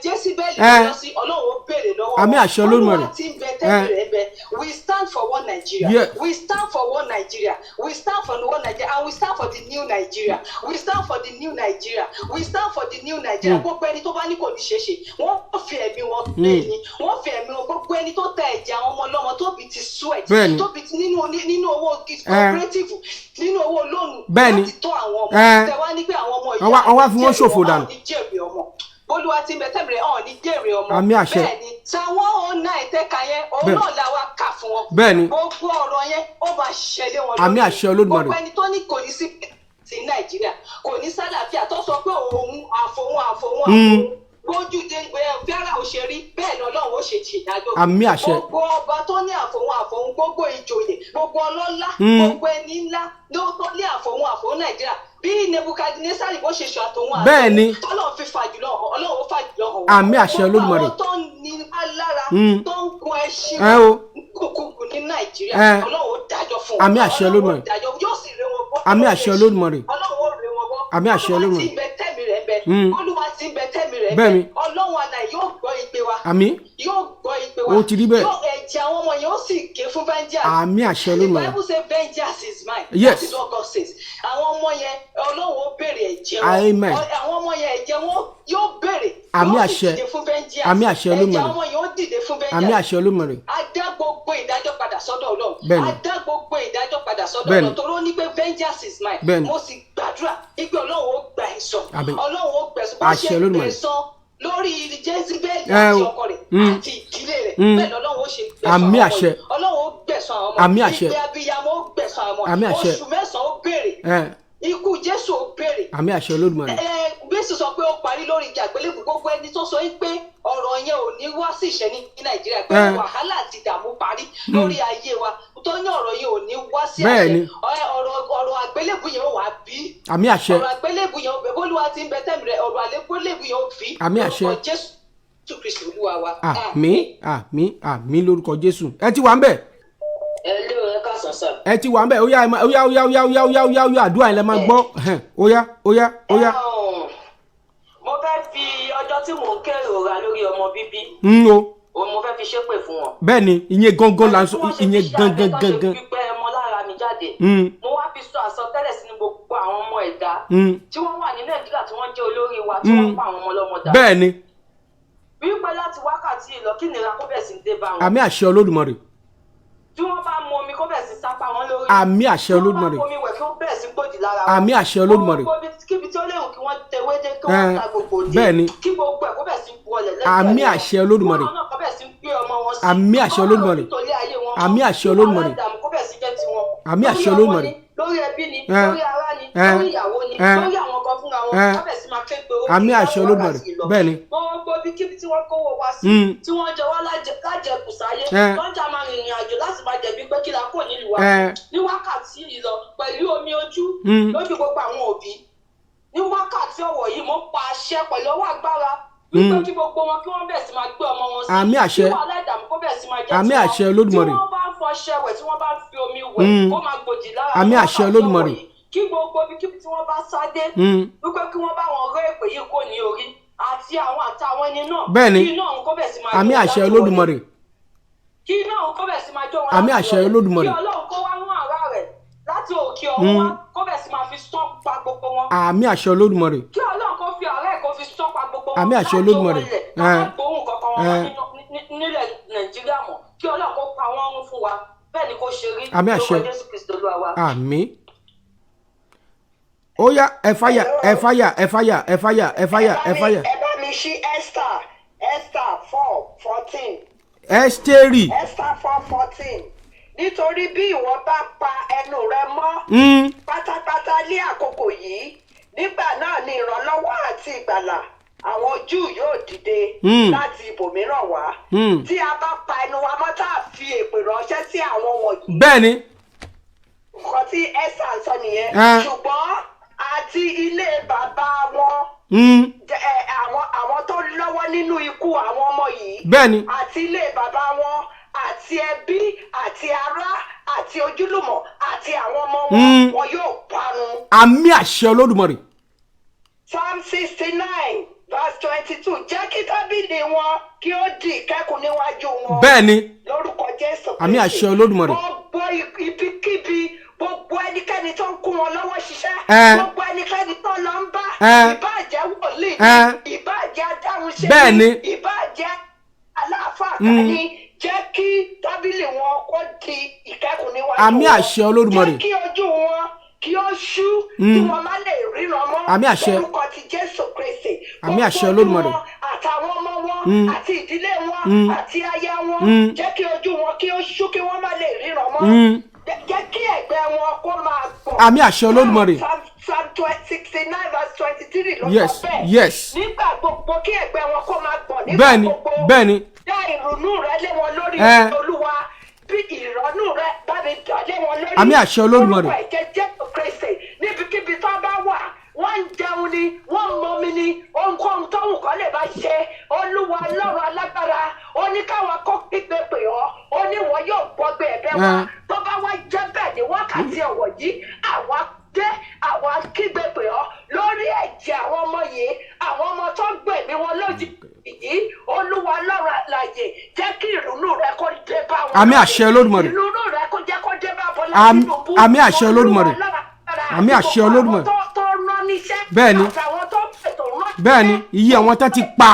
Jésíbẹ́lì lọ sí. Ọlọ́run ó béèrè lọ́wọ́ Àmì wọn. àṣẹ Olódùmarè. Olúwa tí ń bẹ, tẹ́lẹ̀ rẹ̀ bẹ. We stand for one Nigeria. We stand for one Nigeria. We stand for one Nigeria and we stand for the new Nigeria. We stand for the new Nigeria. We stand for the new Nigeria. Gbogbo ẹni tó bá ní kò ní ṣeé ṣe, wọ́n fi ẹ̀mí wọn lé ní, wọ́n fi ẹ̀mí wọn. Gbogbo ẹni tó tẹ ẹ̀jẹ̀ àwọn ọmọ ọlọ́mọ tóbi ti sweat, tóbi ti nínú owó cooperative, nínú owó loan láti tọ́ àwọn ọmọ, tẹ wá ní pé àwọn ọmọ Wọ́n wá fi wọ́n ṣòfò dànù. ní jèrè ọmọ. Bólúwa ti ń bẹ, tẹ́mi rẹ̀ hàn ní jèrè ọmọ. Àmì àṣẹ. Bẹ́ẹ̀ ni, Psalm 109 tẹ́ka yẹn, òun náà la wa kà fún wọn. Gbogbo ọ̀rọ̀ yẹn, ó máa ṣẹlẹ̀ wọn Àmì lórí. àṣẹ Olódùmarè. Gbogbo ẹni tó ní kò ní sí sí Nàìjíríà, kò ní sálàáfíà, tó sọ pé òun àfòun àfòun àfòun, bójú dé fẹ́ràn ò ṣe rí bẹ́ẹ̀ ni Ọlọ́run ó ṣe ṣèdájọ́. Àmì àṣẹ. Gbogbo ọba tó ní àfòun àfòun, gbogbo ìjòyè, gbogbo ọlọ́lá, gbogbo ẹni ńlá ló tó ní àfòun àfòun Nàìjíríà, bí Nebukadnesari bó ṣe ṣe àtòun àfòun, tọ́lọ́run fi fàjùlọ hàn, Ọlọ́run ó fàjùlọ hàn wọ́n. Àmì àṣẹ Olódùmarè. Gbogbo àwọn tó ń ní alára, tó ń gun ẹṣin Ẹ o. kúkúkú ní Nàìjíríà, Ẹ. Ọlọ́run ó dájọ́ fún wọn. Àmì àṣẹ Ọlọ́run ó Olódùmarè. dájọ́, yóò sì ré wọn bọ́. Àmì àṣẹ Olódùmarè. Ọlọ́run ó ré wọn bọ́. Àmì àṣẹ Olúwa Olódùmarè. tí ń bẹ, tẹ́mi rẹ̀ ń bẹ. Olúwa tí ń bẹ, tẹ́mi rẹ̀ ń bẹ. Ọlọ́run àná yóò gbọ́ igbe wa. Àmín. Yóò gbọ́ igbe wa. Ó ti rí bẹ́ẹ̀. Yóò ẹ̀jẹ̀ àwọn ọmọ yẹn ó sì ké fún vengeance. Àmì àṣẹ The Olódùmarè. Bible say vengeance is mine. Yes. That is what God says. Àwọn ọmọ yẹn, Ọlọ́run ó béèrè ẹ̀jẹ̀ wọn. Amen. Àwọn ọmọ yẹn, ẹ̀jẹ̀ wọn yóò béèrè. Àmì Yóò sì àṣẹ. dìde fún vengeance. Àmì àṣẹ Ẹ̀jẹ̀ Olódùmarè. ọmọ yẹn ó dìde fún vengeance. Àmì àṣẹ Olódùmarè. A dá gbogbo ìdájọ́ padà sọ́dọ̀ Ọlọ́run. Bẹ́ẹ̀ni. A dá gbogbo ìdájọ́ padà sọ́dọ̀ Bẹ́ẹ̀ni. Ọlọ́run, torí ó ní pé vengeance is mine. Bẹ́ẹ̀ni. Mo sì gbàdúrà wípé Ọlọ́run ó gba ẹ̀san. Àmín. Ọlọ́run ó gbẹ̀san. Bó Àṣẹ ṣe Olódùmarè. gbẹ̀san lórí Jezebel Ẹ àti o. ọkọ rẹ̀ àti ìdílé rẹ̀, bẹ́ẹ̀ lọ́lọ́run ó ṣe gbẹ̀san Àmì àwọn ọmọ àṣẹ. yìí. Ọlọ́run ó gbẹ̀san àwọn ọmọ. Àmì àṣẹ. Ìgbé abiyamọ ó gbẹ̀san àwọn ọmọ. Àmì àṣẹ. Oṣù 9 ó béèrè. Ikú Jésù ó béèrè. Àmì àṣẹ Olódùmarè. Ẹ Jésù sọ pé ó parí lórí igi àgbélébùú. Gbogbo ẹni tó sọ pé ọ̀rọ̀ yẹn ò ní wá sí ìṣẹ́ ní Nàìjíríà, pé wàhálà àti ìdààmú parí lórí ayé wa, tó ní ọ̀rọ̀ yẹn ò ní wá sí àṣẹ, ọ̀rọ̀ àgbélébùú yẹn ó wà bí. Àmì àṣẹ. Ọ̀rọ̀ àgbélébùú yẹn ó bẹ. Bólúwa ti ń bẹ, tẹ́mi rẹ, ọ̀rọ̀ àgbélébùú yẹn ó bí. Àmì àṣẹ. Lórúkọ Jésù Kristi Olúwa wa. Àmín, àmín, àmín lórúkọ Jésù. Ẹ ti wà ń bẹ̀. Hello, ẹ káàsán sir. Ẹ ti wà ń bẹ̀. Ó yá, ẹ máa- ó yá, ó yá, ó yá, ó yá, ó yá, ó yá, ó yá, àdúrà yẹn lẹ máa gbọ́. Ẹhẹ́n, ó yá, ó yá, ó yá. Mo fẹ́ fi ọjọ́ tí mò ń kérora lórí ọmọ bíbí, Ń o. òun mo fẹ́ fi ṣépè fún wọn. Bẹ́ẹ̀ ni, ìyẹn gangan là ń sọ. Bí wọ́n ṣe Ìyẹn fi ṣe abẹ gangan tán ṣe gangan. gbígbẹ́ ẹmọ lára mi jáde. Mo wá fi sọ àsọtẹ́lẹ̀ sínú gbogbo àwọn ọmọ ẹ̀dá tí wọ́n wà ní Nàìjíríà, tí wọ́n jẹ́ olórí wa, tí wọ́n pa àwọn ọmọ ọlọ́mọ dà. Bẹ́ẹ̀ ni. Wípé láti wákàtí yìí lọ, kí ìnira kó bẹ̀ sí dé bá wọn. Àmì àṣẹ Olódùmarè. Tí wọ́n bá mu omi, kó bẹ̀ sí sápá wọn lórí. Àmì àṣẹ Tí wọ́n bá Olódùmarè. mu omi wẹ̀, kí ó bẹ̀ sí gbòdì lára wọn. Àmì àṣẹ Olódùmarè. Gbogbo kíbi tí ó léwu kí wọ́n tewé dé, kí wọ́n ta gbogbo dé. Bẹ́ẹ̀ ni. Kí gbogbo ẹ̀ kó bẹ̀ sí wọlẹ̀ lẹ́sẹ̀ Àmì wọn. àṣẹ Olódùmarè. Kí wọn náà kó bẹ̀ sí gbé ọmọ wọn sí. Àmì àṣẹ Kí wọ́n Olódùmarè. náà tòlé ayé wọn mọ́. Àmì àṣẹ Kí Olódùmarè. wàhálà ìdààmú kó bẹ̀ sí jẹ́ tiwọn. Àmì àṣẹ Lórí ọmọ Olódùmarè. ni, lórí ẹbí ni, lórí ará ni, lórí ìyàwó ni, lórí àwọn kan fúnra wọn, Ẹ. kó bẹ̀ sí máa ké pe orúkọ Àmì àṣẹ láti Olódùmarè. wákàtí lọ. Bẹ́ẹ̀ ni. Gbogbo ibikíbi tí wọ́n kówó wa sí, tí wọ́n jẹ wá lájẹkù sáyé, wọ́n jà máa rìnrìn àjò láti máa jẹ̀bi pé kí la kò nílùú wa. Ní wákàtí yìí lọ, pẹ̀lú omi ojú lójú gbogbo àwọn òbí, ní wákàtí ọ̀wọ̀ yìí, mo pa àṣẹ pẹ̀lú ọwọ́ agbára wípé kí gbogbo wọn kí wọ́n bẹ̀ sí máa gbé ọmọ wọn sí. Àmì àṣẹ. Kí wàhálà ìdààmú kó bẹ̀ sí máa jẹ́ Àmì tiwọn. àṣẹ Olódùmarè. Tí wọ́n bá ń fọṣẹ wẹ̀, tí wọ́n bá ń fi omi wẹ̀, kó máa gbòdì lára Àmì wọn àṣẹ wákàtí Olódùmarè. ọ̀wọ̀ yìí. Kí gbogbo ibikíbi tí wọ́n bá sá dé, wípé kí wọ́n bá wọn rẹ́ èpè yìí kò ní orí àti àwọn àtàwọn ẹni náà, Bẹ́ẹ̀ ni. kí iná ọ̀hún kó bẹ̀ sí máa Àmì jó wọn àṣẹ láti wọlé. Olódùmarè. Kí iná ọ̀hún kó bẹ̀ sí máa jó wọn Àmì láti àṣẹ wọlé. Olódùmarè. Kí Ọlọ́run kó wá rán àrá rẹ̀ láti òkè. òkè ọ̀run wá kó bẹ̀ sí máa fi sán pa gbogbo wọn. Àmín àṣẹ Olódùmarè. Kí Ọlọ́run kó fi ọ̀rẹ́ ẹ̀ kó fi sán pa gbogbo wọn. Àmín àṣẹ Olódùmarè. Láti owó ilẹ̀, ká má gbóhùn kankan wọn nílẹ̀ Nàìjíríà mọ́. Kí Ọlọ́run kó pa wọ́n run fún wa. Bẹ́ẹ̀ ni kó ṣe rí. Àmín àṣẹ. Lórúkọ Jésù Kristi Olúwa wa. Àmín. Ó yá, ẹ fàyà, ẹ fàyà, ẹ fàyà, ẹ fàyà, ẹ fàyà, ẹ fàyà. Ẹ bá mi ṣí Esther 4:14. Ẹ́sítérì. Esther 4:14. Nítorí bí ìwọ bá pa ẹnu rẹ mọ́ pátápátá ní àkókò yìí, nígbà náà ni ìrànlọ́wọ́ àti ìgbàlà àwọn Júù yóò dìde láti ibòmíràn wá. Tí a bá pa ẹnu wa mọ́, tá a fi èpè ránṣẹ́ sí àwọn wọ̀nyí. Bẹ́ẹ̀ ni. Nǹkan tí Esther ń sọ nìyẹn. Ṣùgbọ́n àti ilé bàbá wọn, àwọn tó lọ́wọ́ nínú ikú àwọn ọmọ yìí, Bẹ́ẹ̀ ni. àti ilé bàbá wọn, àti ẹbí, àti ará, àti ojúlùmọ̀, àti àwọn ọmọ wọn, wọn yóò parun. Àmín àṣẹ Olódùmarè. Psalm 69 verse 22, jẹ́ kí tábìlì wọn kí ó di ìkẹ́kùn níwájú wọn. Bẹ́ẹ̀ ni. Lórúkọ Jésù Kristi. Àmín àṣẹ Olódùmarè. Gbogbo ibikíbi, gbogbo ẹnikẹ́ni tó ń kún wọn lọ́wọ́ ṣiṣẹ́, gbogbo ẹnikẹ́ni tó lọ ń bá, ìbáà jẹ́ wòlíì, ìbáà jẹ́ adáhunṣe, Bẹ́ẹ̀ ni. ìbáà jẹ́ aláàfáà kan ní, jẹ́ kí tábìlì wọn kó di ìkẹ́kùn níwájú Àmín wọn. àṣẹ Olódùmarè. Jẹ́ kí ojú wọn kí ó ṣú, kí wọ́n má lè ríran mọ́. Àmín àṣẹ. Lórúkọ ti Jésù Kristi. Àmín àṣẹ Gbogbo ojú Olódùmarè. wọn, àtàwọn ọmọ wọn, àti ìdílé wọn, àti aya wọn, jẹ́ kí ojú wọn kí ó ṣú, kí wọ́n má lè ríran mọ́. Jẹ́ kí ẹ̀gbẹ́ wọn kó máa gbọ̀n. Àmín àṣẹ Olódùmarè. Psalm 69 verse 23 ló sọ bẹ́ẹ̀. Nígbà gbogbo kí ẹ̀gbẹ́ wọn kó máa gbọ̀n nígbà Bẹ́ẹ̀ni. gbogbo. Bẹ́ẹ̀ni. Dá ìrònú rẹ lé wọn lórí, Olúwa. Bí ìrònú rẹ bá mi dà lé wọn lórí. Àmín àṣẹ Olódùmarè. Orúkọ ẹ̀jẹ̀ Jésù Kristi, níbikíbi tó bá wà, wọ́n ń jẹun ni, wọ́n ń mọmi ni, ohunkóhun tó wù kọ́ lè bá ṣe. Olúwa Ọlọ́run alágbára, ó ní káwọn kó kígbe pè ọ́, ó ní wọ́n yóò gbọ́gbé ẹ̀bẹ̀ wa. Tó bá wá jẹ́ bẹ́ẹ̀ ní wákàtí ọ̀wọ̀ yìí, àwa dé, àwa kígbe pè ọ́ lórí ẹ̀jẹ̀ àwọn ọmọ yìí, àwọn ọmọ tó ń gbẹ̀mí wọn lójijì yìí. Olúwa Ọlọ́run alààyè, jẹ́ kí ìrònú rẹ kó dé bá wọn. Àmín àṣẹ Olódùmarè. Ìrònú rẹ kó jẹ́ kó dé bá Bọ́lá Tinubu. Àmín àṣẹ Olódùmarè. Olúwa Ọlọ́run alágbára, Àmín àṣẹ àti gbogbo Olódùmarè. àwọn tó rán níṣẹ́, Bẹ́ẹ̀ni. àtàwọn tó fètò ránṣẹ́, Bẹ́ẹ̀ni, iye àwọn tó ti pa.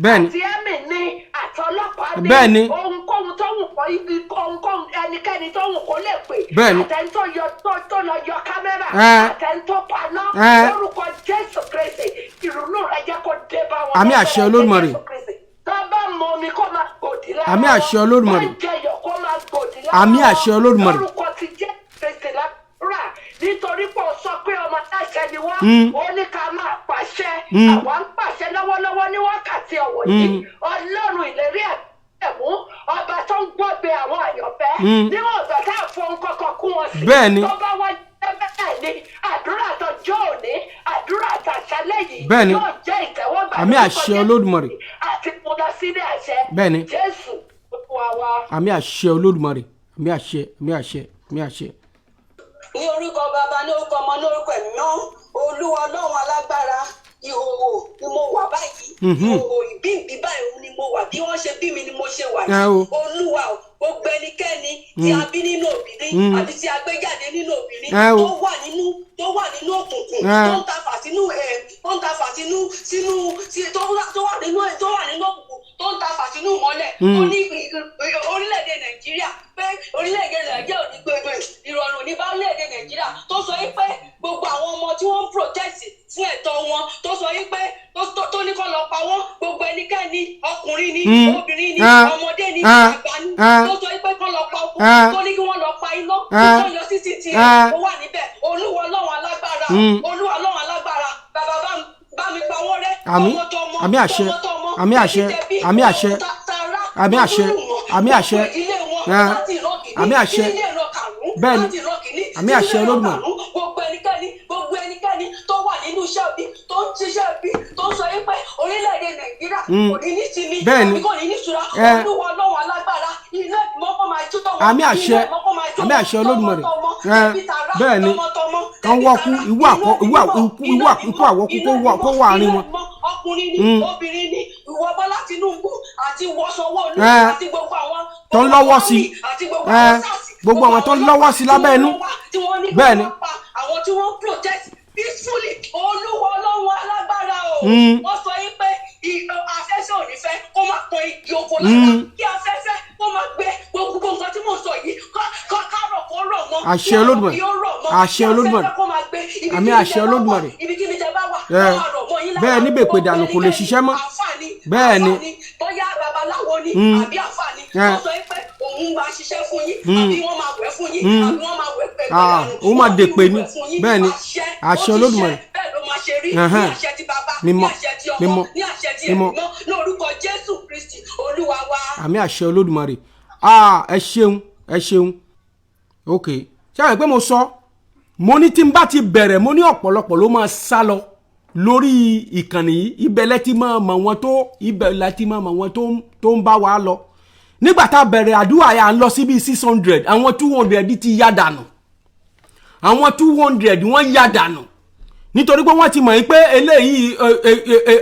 Bẹ́ẹ̀ni. àti ẹ̀mí ni, àti ọlọ́pàá ni, Bẹ́ẹ̀ni. ohunkóhun tó wù kó ibi, ohunkóhun ẹnikẹ́ni tó wù kó lè pè, Bẹ́ẹ̀ni. àtẹni tó yọ tó lọ yọ kámẹ́rà, àtẹni tó paná, lórúkọ Jésù Kristi, ìrònú rẹ jẹ́ kó dé bá wọn. Àmín àṣẹ Olódùmarè. Jésù Kristi. Tó bá mọ omi, kó máa gbòdì lára Àmín àṣẹ Olódùmarè. wọn. Tó jẹyọ, kó máa gbòdì lára Àmín wọn. àṣẹ Olódùmarè. Lórúkọ ti Jésù Kristi lára, nítorí pé ó sọ pé ọmọ aláṣẹ ni wọ́n, ó ní ká máa pàṣẹ. Àwa ń pàṣẹ lọ́wọ́lọ́wọ́ ní wákàtí ọ̀wọ̀ yìí. Ọlọ́run ìlérí ẹ̀mú, ọba tó ń gbọ́gbé àwọn àyànfẹ́, níwọ̀n ìgbà tá a fọ nǹkan kún wọn sí, Bẹ́ẹ̀ni. tó bá wá jẹ́ bẹ́ẹ̀ ni, àdúrà tọjọ́ òní, àdúrà tàṣálẹ́ yìí Bẹ́ẹ̀ni. yóò jẹ́ ìtẹ́wọ́gbà Àmín lórúkọ àṣẹ Jésù Olódùmarè. àti mú lọ sílé àṣẹ. Bẹ́ẹ̀ni. Jésù Olúwa wa. Àmín àṣẹ Olódùmarè. Àmín àṣẹ, àmín àṣẹ, àmín àṣẹ. Ní orúkọ Bàbá, ní orúkọ Ọmọ, ní orúkọ Ẹ̀mí Mímọ́, Olúwa Ọlọ́run alágbára, ìhòòhò ni mo wà báyìí. Ìhòòhò ìbí ìbí báyìí ni mo wà, bí wọ́n ṣe bí mi ni mo ṣe wà Ẹ yìí. o. Olúwa o, gbogbo ẹnikẹ́ni tí a bí nínú obìnrin àbí tí a gbé jáde nínú obìnrin, Ẹ o. tó wà nínú òkùnkùn, tó ń ta fà sínú ẹ, tó ń ta fà sínú sínú sí- tó wà nínú òkùnkùn, tó ń ta fà sínú ìmọ́lẹ̀, tó ní orílẹ̀-èdè Nàìjíríà, pé orílẹ̀-èdè Nàìjíríà ò ní gbogbo ìrọ̀rùn ní bá orílẹ̀-èdè Nàìjíríà, tó sọ yí pé gbogbo àwọn ọmọ tí wọ́n ń protest fún ẹ̀tọ́ wọn, tó sọ yí pé tó ní kó lọ pa wọ́n, gbogbo ẹnikẹ́ni, ọkùnrin ni, obìnrin ni, ọmọdé ni, àgbà ni, tó sọ yí pé kó lọ pa wọ́n, tó ní kí wọ́n lọ pa iná, tó yọ CCTV ó wà níbẹ̀. Olúwa Ọlọ́run alágbára, Olúwa Ọlọ́run alágbára, bàbá, bá mi pa wọ́n rẹ́. Àmín. Tọmọtọmọ, Àmín àṣẹ. tọmọtọmọ, Àmín àṣẹ. tẹbítẹbí, Àmín àṣẹ. tará, Àmín àṣẹ. ojúlùmọ̀, Àmín àṣẹ. gbogbo ìdílé wọn, láti ìran kìíní Àmín àṣẹ. títí dé ìran karùn-ún, Bẹ́ẹ̀ni. láti ìran kìíní Àmín títí àṣẹ dé ìran Olódùmarè. karùn-ún, gbogbo ẹnikẹ́ni tó wà nínú iṣẹ́ ibi, tó ń ṣiṣẹ́ ibi, tó ń sọ yín pé orílẹ̀-èdè Nàìjíríà kò ní ní sinmi Bẹ́ẹ̀ni. àbí kò ní ní ìṣura, Olúwa Ọlọ́run alágbára, iná ìmọ̀ kó máa jó wọn, Àmín àṣẹ. iná ìmọ̀ kó máa jó Àmín wọn, àṣẹ Olódùmarè. tọmọtọmọ, tẹbí tará, Bẹ́ẹ̀ni. tọmọtọmọ, Kán tẹbí wọ́kú, tará, ìwú àkọ́ iná ìwú ìmọ̀, ikú iná ikú àwọ̀kú ìmọ̀, kó wà àárín iná wọn. ìmọ̀, ọkùnrin ni, obìnrin ni, ìwọ Bọ́lá Tinubu àti ìwọ Sanwó-Olú àti gbogbo àwọn Tó ń lọ́wọ́ sí. àti gbogbo àwọn SARS. Gbogbo àwọn tó lọ́wọ́ sí lábẹ́ inú. Tí wọ́n ní kí Bẹ́ẹ̀ ni. wọ́n pa àwọn tí wọ́n protest peacefully. Olúwa Ọlọ́run alágbára o. Wọ́n sọ yín pé afẹ́fẹ́ ò ní fẹ́ kó má pọn igi oko lára, kí afẹ́fẹ́ kó má gbé gbogbo nǹkan tí mò ń sọ yìí, kárọ̀ kó rọ̀ mọ́, Àṣẹ kí ọ̀rọ̀ Olódùmarè. kí ó rọ̀ mọ́, Àṣẹ kí Olódùmarè. afẹ́fẹ́ kó máa gbé ibikíbi Àmì àṣẹ tẹ́ bá wà, Olódùmarè. ibikíbi tẹ́ bá wà, Ẹ. kó máa rọ̀ mọ́ yín lára. Bẹ́ẹ̀ níbẹ̀ pé dànù kò lè ṣiṣẹ́ mọ́. Àǹfààní, Bẹ́ẹ̀ ni. àǹfààní, bóyá babaláwo ni àbí àǹfààní, wọ́n sọ pé òun máa ṣiṣẹ́ fún yín, àbí wọ́n máa wẹ̀ fún yín, àbí wọ́n máa wẹ̀ pẹ̀lú Ah, ìyanu. òun máa Wọ́n dèpè fi ni. wẹ̀ fún yín. Bẹ́ẹ̀ ni. Àṣẹ, Àṣẹ ó ti Olódùmarè. ṣẹ, bẹ́ẹ̀ ló máa ṣe rí. Ní Ẹhẹ́n. àṣẹ ti bàbá, ní Mímọ́. àṣẹ ti ọmọ, Mímọ́. ní àṣẹ ti ẹ̀mí Mímọ́. mímọ́, ní orúkọ Jésù Kristi Olúwa wa. Àmì àṣẹ Olódùmarè. Ah, ẹ ṣeun, ẹ ṣeun. Ok, ṣé àwọn pé mo sọ, mo ní tí n bá ti bẹ̀rẹ̀, mo ní ọ̀pọ̀lọpọ̀ ló máa sá lọ lórí ìkànnì yìí. Ibẹ̀ lẹ ti máa mọ̀ wọn tó, ibẹ̀ lẹ ti máa mọ̀ wọn tó ń bá wa lọ. Nígbà tá a bẹ̀rẹ̀ àdúrà yà ń lọ sí bíi 600, àwọn 200 ti yá dànù. Àwọn 200 wọ́n yá dànù nítorí pé wọ́n ti mọ̀ yín pé eléyìí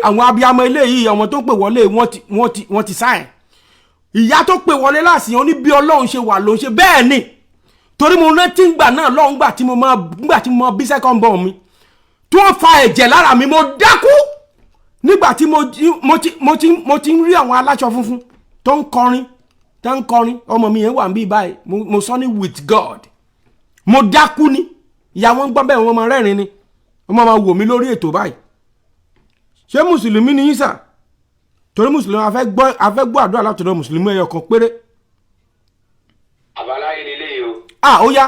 àwọn abiyamọ eléyìí, àwọn tó pè wọlé, wọ́n ti sáyẹn. Ìyá tó pè wọlé láàsì, ó ní bí Ọlọ́run ṣe wà ló ń ṣe. Bẹ́ẹ̀ ni, torí mo rántí ngbà náà lọ́hùn, ngbà tí mo máa bí second born mi, tó ń fa ẹ̀jẹ̀ lára mi, mo dákú. Nígbà tí mo ti ń rí àwọn aláṣọ funfun tó ń kọrin, ọmọ mi yẹn wà ń bí báyìí. Mo sọ ní with God, mo dákú ni. Ìyá wọn gbọ́ bẹ́ẹ̀, wọ́n máa rẹ́rìn ni, wọ́n máa wò mí lórí ètò báyìí. Ṣé mùsùlùmí ni yín sà? Torí mùsùlùmí, a fẹ́ gbọ́ àdúrà látọ̀dọ̀ mùsùlùmí ẹyọ kan péré. Àbáláyé lélẹ́yìí o. Ah, ó yá,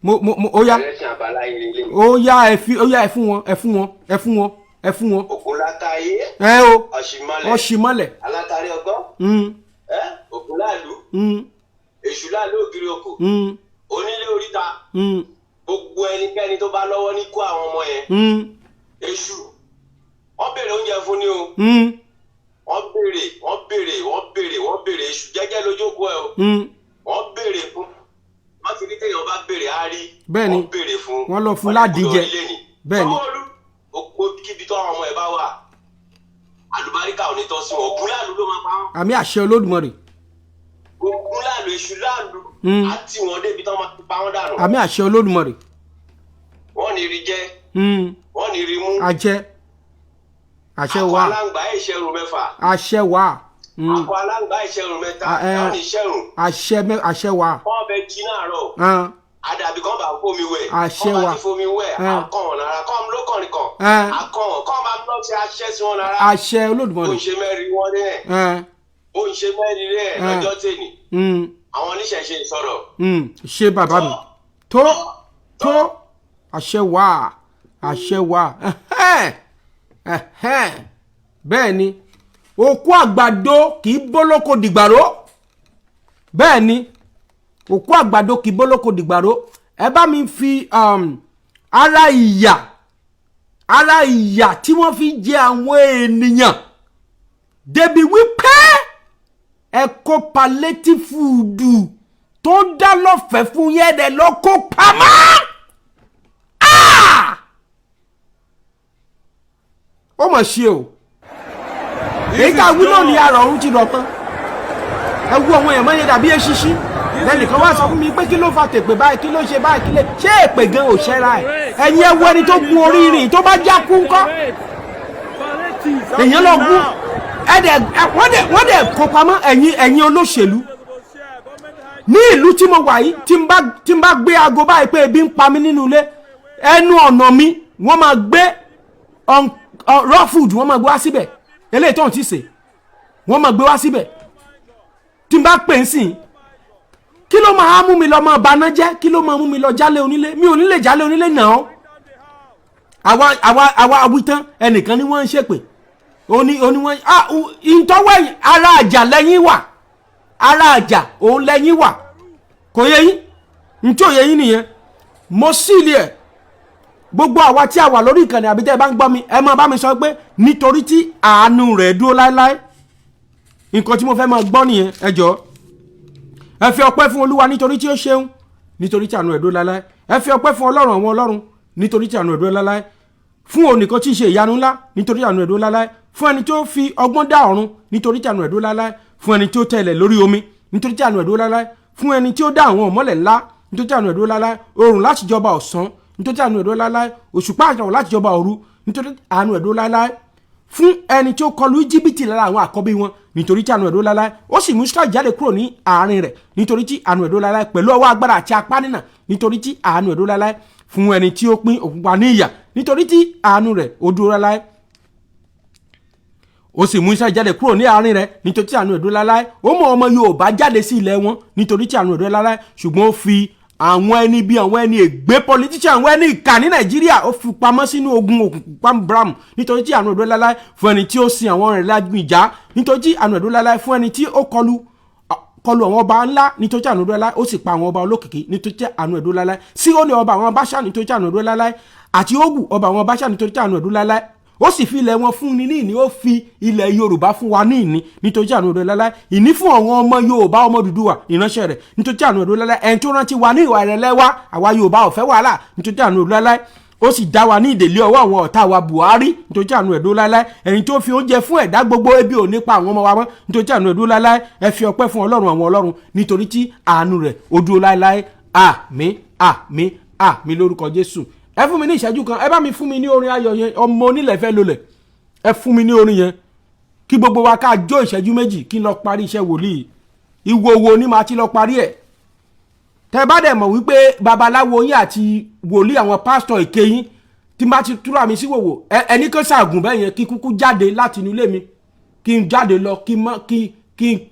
mo mo mo ó yá. Ẹlẹ́sìn àbáláyé lélẹ́yìí. Ó yá, ẹ fi, ó yá, ẹ fún wọn, ẹ fún wọn, ẹ fún wọn, ẹ fún wọn. Ògúnlákàyé. Ẹ o. Ọ̀ṣìmọ́lẹ̀. Ọ̀ṣìmọ́lẹ̀. Alátàrí ọgbọ́n. Ẹ ògúnláàlú. Èṣù láàlú ògiri òkò. Onílé oríta. Gbogbo ẹnikẹ́ni tó bá lọ́wọ́ ní kó àwọn ọmọ yẹn. Èṣù wọ́n béèrè oúnjẹ fún ni o. Wọ́n béèrè, wọ́n béèrè, wọ́n béèrè, wọ́n béèrè. Èṣù jẹ́jẹ́ lójókòó ẹ o. Wọ́n béèrè fún, wọ́n ti ní téèyàn bá béèrè á rí. Bẹ́ẹ̀ni. Wọ́n béèrè fún. Wọ́n lọ fún ládìjẹ. Bẹ́ẹ̀ni. Sanwó-Olú, gbogbo kíbi tó àwọn ọmọ ẹ bá wà, àlùbáríkà ò ní tọ́ sí wọn. Ògún láàlú ló máa pa wọ́n. Àmì àṣẹ Olódùmarè. Ògún láàlú, èṣù láàlú á tì wọ́n débi tó máa pa wọ́n dànù. Àmì àṣẹ Olódùmarè. Wọ́n ní rí jẹ. Wọ́n ní rí mú. Àjẹ, àṣẹ Akọ wà. aláǹgbá ìṣẹ́rù mẹ́fà. Àṣẹ wà. Akọ aláǹgbá ìṣẹ́rù mẹ́ta. Ah, eh. Wọ́n ní ìṣẹ́rù. Àṣẹ wà. Wọ́n bẹ jí náàárọ̀. Ah, Àdàbí kan bá fomi wẹ̀. Àṣẹ Kán bá wà. ti fomi wẹ̀, Ah. akọ̀ wọn lára kọ́ ló kọrin kan. Ah. Akọ̀ wọn kọ́ máa ń lọ sí aṣẹ́ sí wọn lára. Àṣẹ Bó Olódùmarè. ń ṣe mẹ́rin wọn rẹ̀. Bó ń ṣe mẹ́rin rẹ̀ lọ́jọ́ tèmi. Àwọn oníṣẹ̀ṣe sọ̀rọ̀. Ṣé bàbá mi tó tó, àṣẹ wà, àṣẹ wà. Ẹhẹ́n, ẹhẹ́n. Bẹ́ẹ̀ ni, òkú àgbàdo kì í bólóko dìgbàró. Bẹ́ẹ̀ ni, òkú àgbàdo kì í bólóko dìgbàró. Ẹ bá mi fi ara ìyà tí wọ́n fi jẹ àwọn ènìyàn débi wípé ẹ kó palliative food tó dá lọ́fẹ̀ẹ́ fún yẹn dẹ̀ lọ kó pamọ́. Ah! Ó mà ṣe o. Èyí tá a wí lónìí, arọ̀ ọ̀run ti rọ̀ tán. Ẹ wo àwọn èèyàn mọ́yẹ dàbí eṣinṣin. Lẹ́nìkan wá sọ fún mi pé kí ló fa tèpè báyìí, kí ló ṣe báyìí, kí lè ṣé èpè gan ò ṣẹ́ra ẹ̀? Ẹ̀yin ẹ wo ẹni tó gun orí rìn, tó bá já kú ńkọ́? Èèyàn lọ gún ẹ̀dẹ̀, wọ́n dẹ̀ kó pamọ́. Ẹ̀yin olóṣèlú ní ìlú tí mo wà yìí, tí n bá gbé aago báyìí pé ebi ń pa mí nínú ilé, ẹnu ọ̀nà mi, wọ́n máa gbé raw food, wọ́n máa gbé wá síbẹ̀. Eléyìí tó ń ti sè, wọ́n máa gbé wá síbẹ̀. Tí n bá pè ń sìn, kí ló máa mú mi lọ máa baná jẹ́? Kí ló máa mú mi lọ jálé onílé? Mi ò ní lè jálé onílé náà. Àwa awítán, ẹnìkan ni wọ́n ń ṣèpè, oní wọ́n ah ìtọ́wọ́ ara àjà lẹ́yìn wà, ara àjà òun lẹ́yìn wà. Kò yẹ yín, ntí ò yẹ yín nìyẹn. Mo sì lè ẹ̀ gbogbo àwa tí a wà lórí ìkànnì àbí tẹ́ ẹ bá ń gbọ́ mi, ẹ máa bá mi sọ pé nítorí tí àánú rẹ̀ dúró láéláé. Nǹkan tí mo fẹ́ máa gbọ́ nìyẹn. Ẹ jọ̀ọ́, ẹ fi ọpẹ́ fún Olúwa nítorí tí ó ṣeun, nítorí tí àánú rẹ̀ dúró láéláé. Ẹ fi ọpẹ́ fún Ọlọ́run àwọn ọlọ́run nítorí tí àánú rẹ̀ dúró láéláé, fún òun nìkan tí í ṣe ìyanu ńlá, nítorí àánú rẹ̀ dúró láéláé, fún ẹni tó fi ọgbọ́n dá ọ̀run, nítorí tí àánú rẹ̀ dúró láéláé, fún ẹni tó tẹ̀lẹ̀ lórí omi, nítorí tí àánú rẹ̀ dúró láéláé, Fún ẹni tí ó dá àwọn ìmọ́lẹ̀ ńlá, nítorí tí àánú rẹ̀ dúró láéláé. Oòrùn láti jọba ọ̀sán, nítorí tí àánú rẹ̀ dúró láéláé. Òṣùpá àtàwọn láti jọba òru, nítorí àánú rẹ̀ dúró láéláé. Fún ẹni tí ó kọlu Íjíbítì lára àwọn àkọ́bí wọn, nítorí tí àánú rẹ̀ dúró láéláé. Ó sì mú Ísírẹ́lì jáde kúrò ní àárín rẹ̀, nítorí tí àánú rẹ̀ dúró láéláé, pẹ̀lú ọwọ́ agbára àti apá nínà, nítorí tí àánú rẹ̀ dúró láéláé. Fún ẹni tí ó pín Òkun Pupa ní ìyà, nítorí tí àánú rẹ̀ ó dúró láéláé. Ó sì mú Ísírẹ́lì jáde kúrò ní àárín rẹ̀, nítorí tí àánú rẹ̀ dúró láéláé. Ó mú ọmọ Yorùbá jáde sí ilẹ̀ wọn, nítorí tí àánú rẹ̀ dúró láéláé. Ṣùgbọ́n ó fi àwọn ẹni bíi àwọn ẹni ègbé, politician, àwọn ẹni ìkà ní Nàìjíríà, ó fi pamọ́ sínú ogun òkùnkùn pam nítorí tí àánú rẹ̀ dúró láéláé. Fún ẹni tí ó sin àwọn rẹ̀ lágbìjà, nítorí tí àánú rẹ̀ dúró láéláé. Fún ẹni tí ó kọlu àwọn ọba ńlá, nítorí tí àánú rẹ̀ dúró láéláé. Ó sì pa àwọn ọba olókìkí, nítorí tí àánú rẹ̀ dúró láéláé. Síhónì ọba àwọn Báṣánì, nítorí tí àánú rẹ̀ dúró láéláé, àti Ógù ọba àwọn Báṣánì, nítorí tí àánú rẹ̀ dúró láéláé. Ó sì fi ilẹ̀ wọn fún ni ní ìní, ó fi ilẹ̀ Yorùbá fún wa ní ìní, nítorí tí àánú rẹ̀ dúró láéláé. Ìní fún àwọn ọmọ Yorùbá, ọmọ Odùduwà, ìránṣẹ́ rẹ̀, nítorí tí àánú rẹ̀ dúró láéláé. Ẹni tó rántí wa ní ìwà ìrẹ̀lẹ̀ wa, àwa Yorùbá ò fẹ́ wàhálà, nítorí tí àánú rẹ̀ dúró láéláé. Ó sì dá wa ní ìdèlé ọwọ́ àwọn ọ̀tá wa Buhari, nítorí tí àánú rẹ̀ dúró láéláé. Ẹni tó fi oúnjẹ fún ẹ̀dá gbogbo, ebi ò ní pa àwọn ọmọ wa mọ́, nítorí tí àánú rẹ̀ dúró láéláé. Ẹ fi ọpẹ́ fún Ọlọ́run àwọn ọlọ́run, nítorí tí àánú rẹ̀ ó dúró láéláé. Àmín, àmín, àmín lórúkọ Jésù. Ẹ fún mi ní ìṣẹ́jú kan, ẹ bá mi fún mi ní orin ayọ̀ yẹn, ọmọ onílẹ̀ fẹ́ lolẹ̀. Ẹ fún mi ní orin yẹn kí gbogbo wa ká jó ìṣẹ́jú méjì, kí n lọ parí iṣẹ́ wòlíì. Ìwòwò ni màá ti lọ parí ẹ̀. Tẹ bá dẹ̀ mọ̀ wípé babaláwo yín àti wòlíì, àwọn pásítọ̀ èké yín, tí n bá ti túra mi sí wòwò, ẹni kan ṣàgùn bẹ́ẹ̀ yẹn, kí kúkú jáde láti inú ilé mi, kí n jáde lọ, kí n mọ́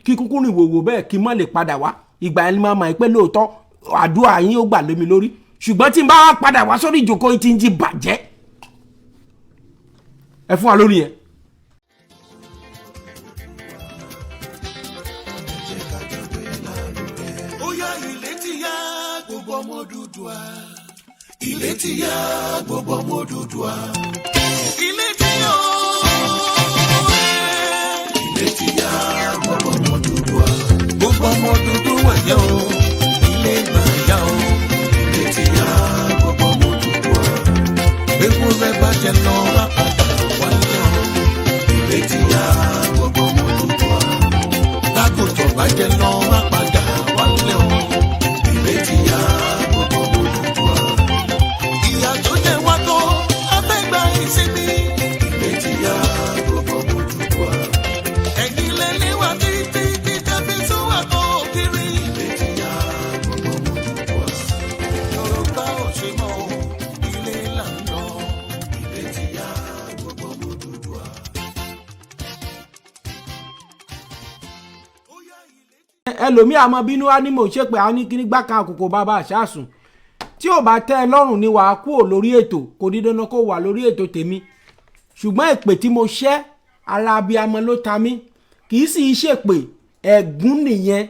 kí kúkú rìn wòwò bẹ́ẹ̀, kí n mọ́ lè padà wá. Ìgbà yẹn ni màá mọ̀ pé lóòótọ́ àdúrà yín ó gbà lé mi lórí. Ṣùgbọ́n tí n bá wá padà wá sórí ìjókòó yìí, tí ń jí bàjẹ́. Ẹ fún wa lórí yẹn. Ó yá, ilé ti yá, gbogbo ọmọ Odùduwà. Ilé ti yá, gbogbo ọmọ Odùduwà. Ilé ti yá o. Ilé ti yá, gbogbo ọmọ Odùduwà. Gbogbo ọmọ Odùduwà yá o. Ilé máa yá o. Ilé ti yá, gbogbo ọmọ Odùduwà. Ewúrẹ́ bá jẹ lọ, wá padà wálé o. Ilé ti yá, gbogbo ọmọ Odùduwà. Tágùtàn bá jẹ lọ, wá padà wálé o. Ilé ti yá, gbogbo ọmọ Odùduwà. Ìyà tó jẹ wá tó, a fẹ́ gba ìsinmi. Ilé ti yá, gbogbo ọmọ Odùduwà. Ẹ̀yin lẹ lé wa títí títí fi sún wa kó kiri. Ilé ti yá, gbogbo ọmọ Odùduwà. Yorùbá ò ṣe mọ́ o, ilé là ń lọ. Ilé ti yá, gbogbo ọmọ Odùduwà. Ẹlòmíì àmọ́ bínú á ní mò ń ṣépè, á ní kíní gbá kan àkókò bàbá àṣàsùn. Tí ò bá tẹ́ ẹ lọ́rùn ni wàá kúrò lórí ètò, kò ní dandan kó wà lórí ètò tèmi. Ṣùgbọ́n èpè tí mo ṣẹ́, ara abiyamọ ló ta mí, kì í sì í ṣèpè, ẹ̀gún nìyẹn.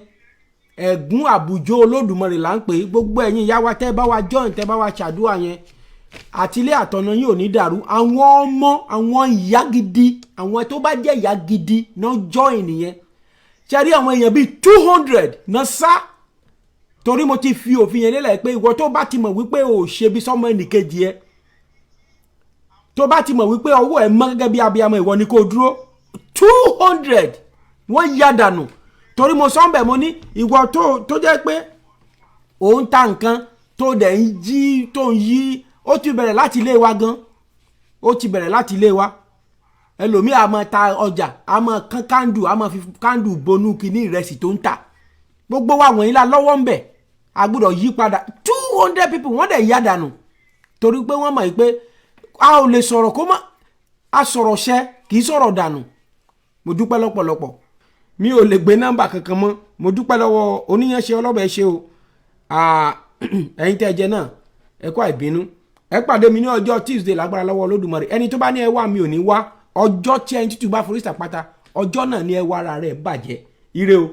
Ẹ̀gún àbùjọ Olódùmarè là ń pè é. Gbogbo ẹ̀yin ìyá wa tẹ́ bá wa join, tẹ́ bá wa ṣàdúrà yẹn, àtilé àtọ̀nà yín ò ní dàrú. Àwọn ọmọ àwọn ìyá gidi, àwọn tó bá jẹ́ ìyá gidi náà join nìyẹn. Ṣe rí àwọn èèyàn bíi 200 náà sá, torí mo ti fi òfin yẹn lélẹ̀ pé ìwọ tó bá ti mọ̀ wípé o ò ṣe bí sọ́mọ ẹnìkejì ẹ, tó bá ti mọ̀ wípé ọwọ́ ẹ mọ́ gẹ́gẹ́ bí abiyamọ, ìwọ ni kò dúró. 200 wọ́n ya dànù, torí mo sọ ń bẹ̀, mo ní ìwọ tó jẹ́ pé ò ń ta nǹkan, tó dẹ̀ ń jí, tó ń yí, ó ti bẹ̀rẹ̀ láti ilé wa gan, ó ti bẹ̀rẹ̀ láti ilé wa. Ẹlòmíì a máa ta ọjà, a máa kán kándù, a máa fi kándù bonú kíní ìrẹsì tó ń tà. Gbogbo wa wọ̀nyí la lọ́wọ́ ń bẹ̀, a gbọ́dọ̀ yí padà. 200 people wọ́n dẹ̀ yá dànù, torí pé wọ́n mọ̀ pé a ò lè sọ̀rọ̀ kó má a sọ̀rọ̀ ṣẹ́, kì í sọ̀rọ̀ dànù. Mo dúpẹ́ lọ́pọ̀lọpọ̀, mi ò lè gbé nọ́mbà kankan mọ́. Mo dúpẹ́ lọ́wọ́ oníyanṣẹ́ ọlọ́bẹ̀ ṣe o. Ẹ̀yin tẹ́ ẹ jẹ náà, ẹ kú àìbínú. Ẹ pàdé mi ní ọjọ́ Tuesday lágbára lọ́wọ́ Olódùmarè. Ẹni tó bá ní ẹ wá, mi ò ní wá. Ọjọ́ tí ẹni tútù bá forí sàpáta, ọjọ́ náà ni ẹ wá ara rẹ̀ bàjẹ́. Ire o.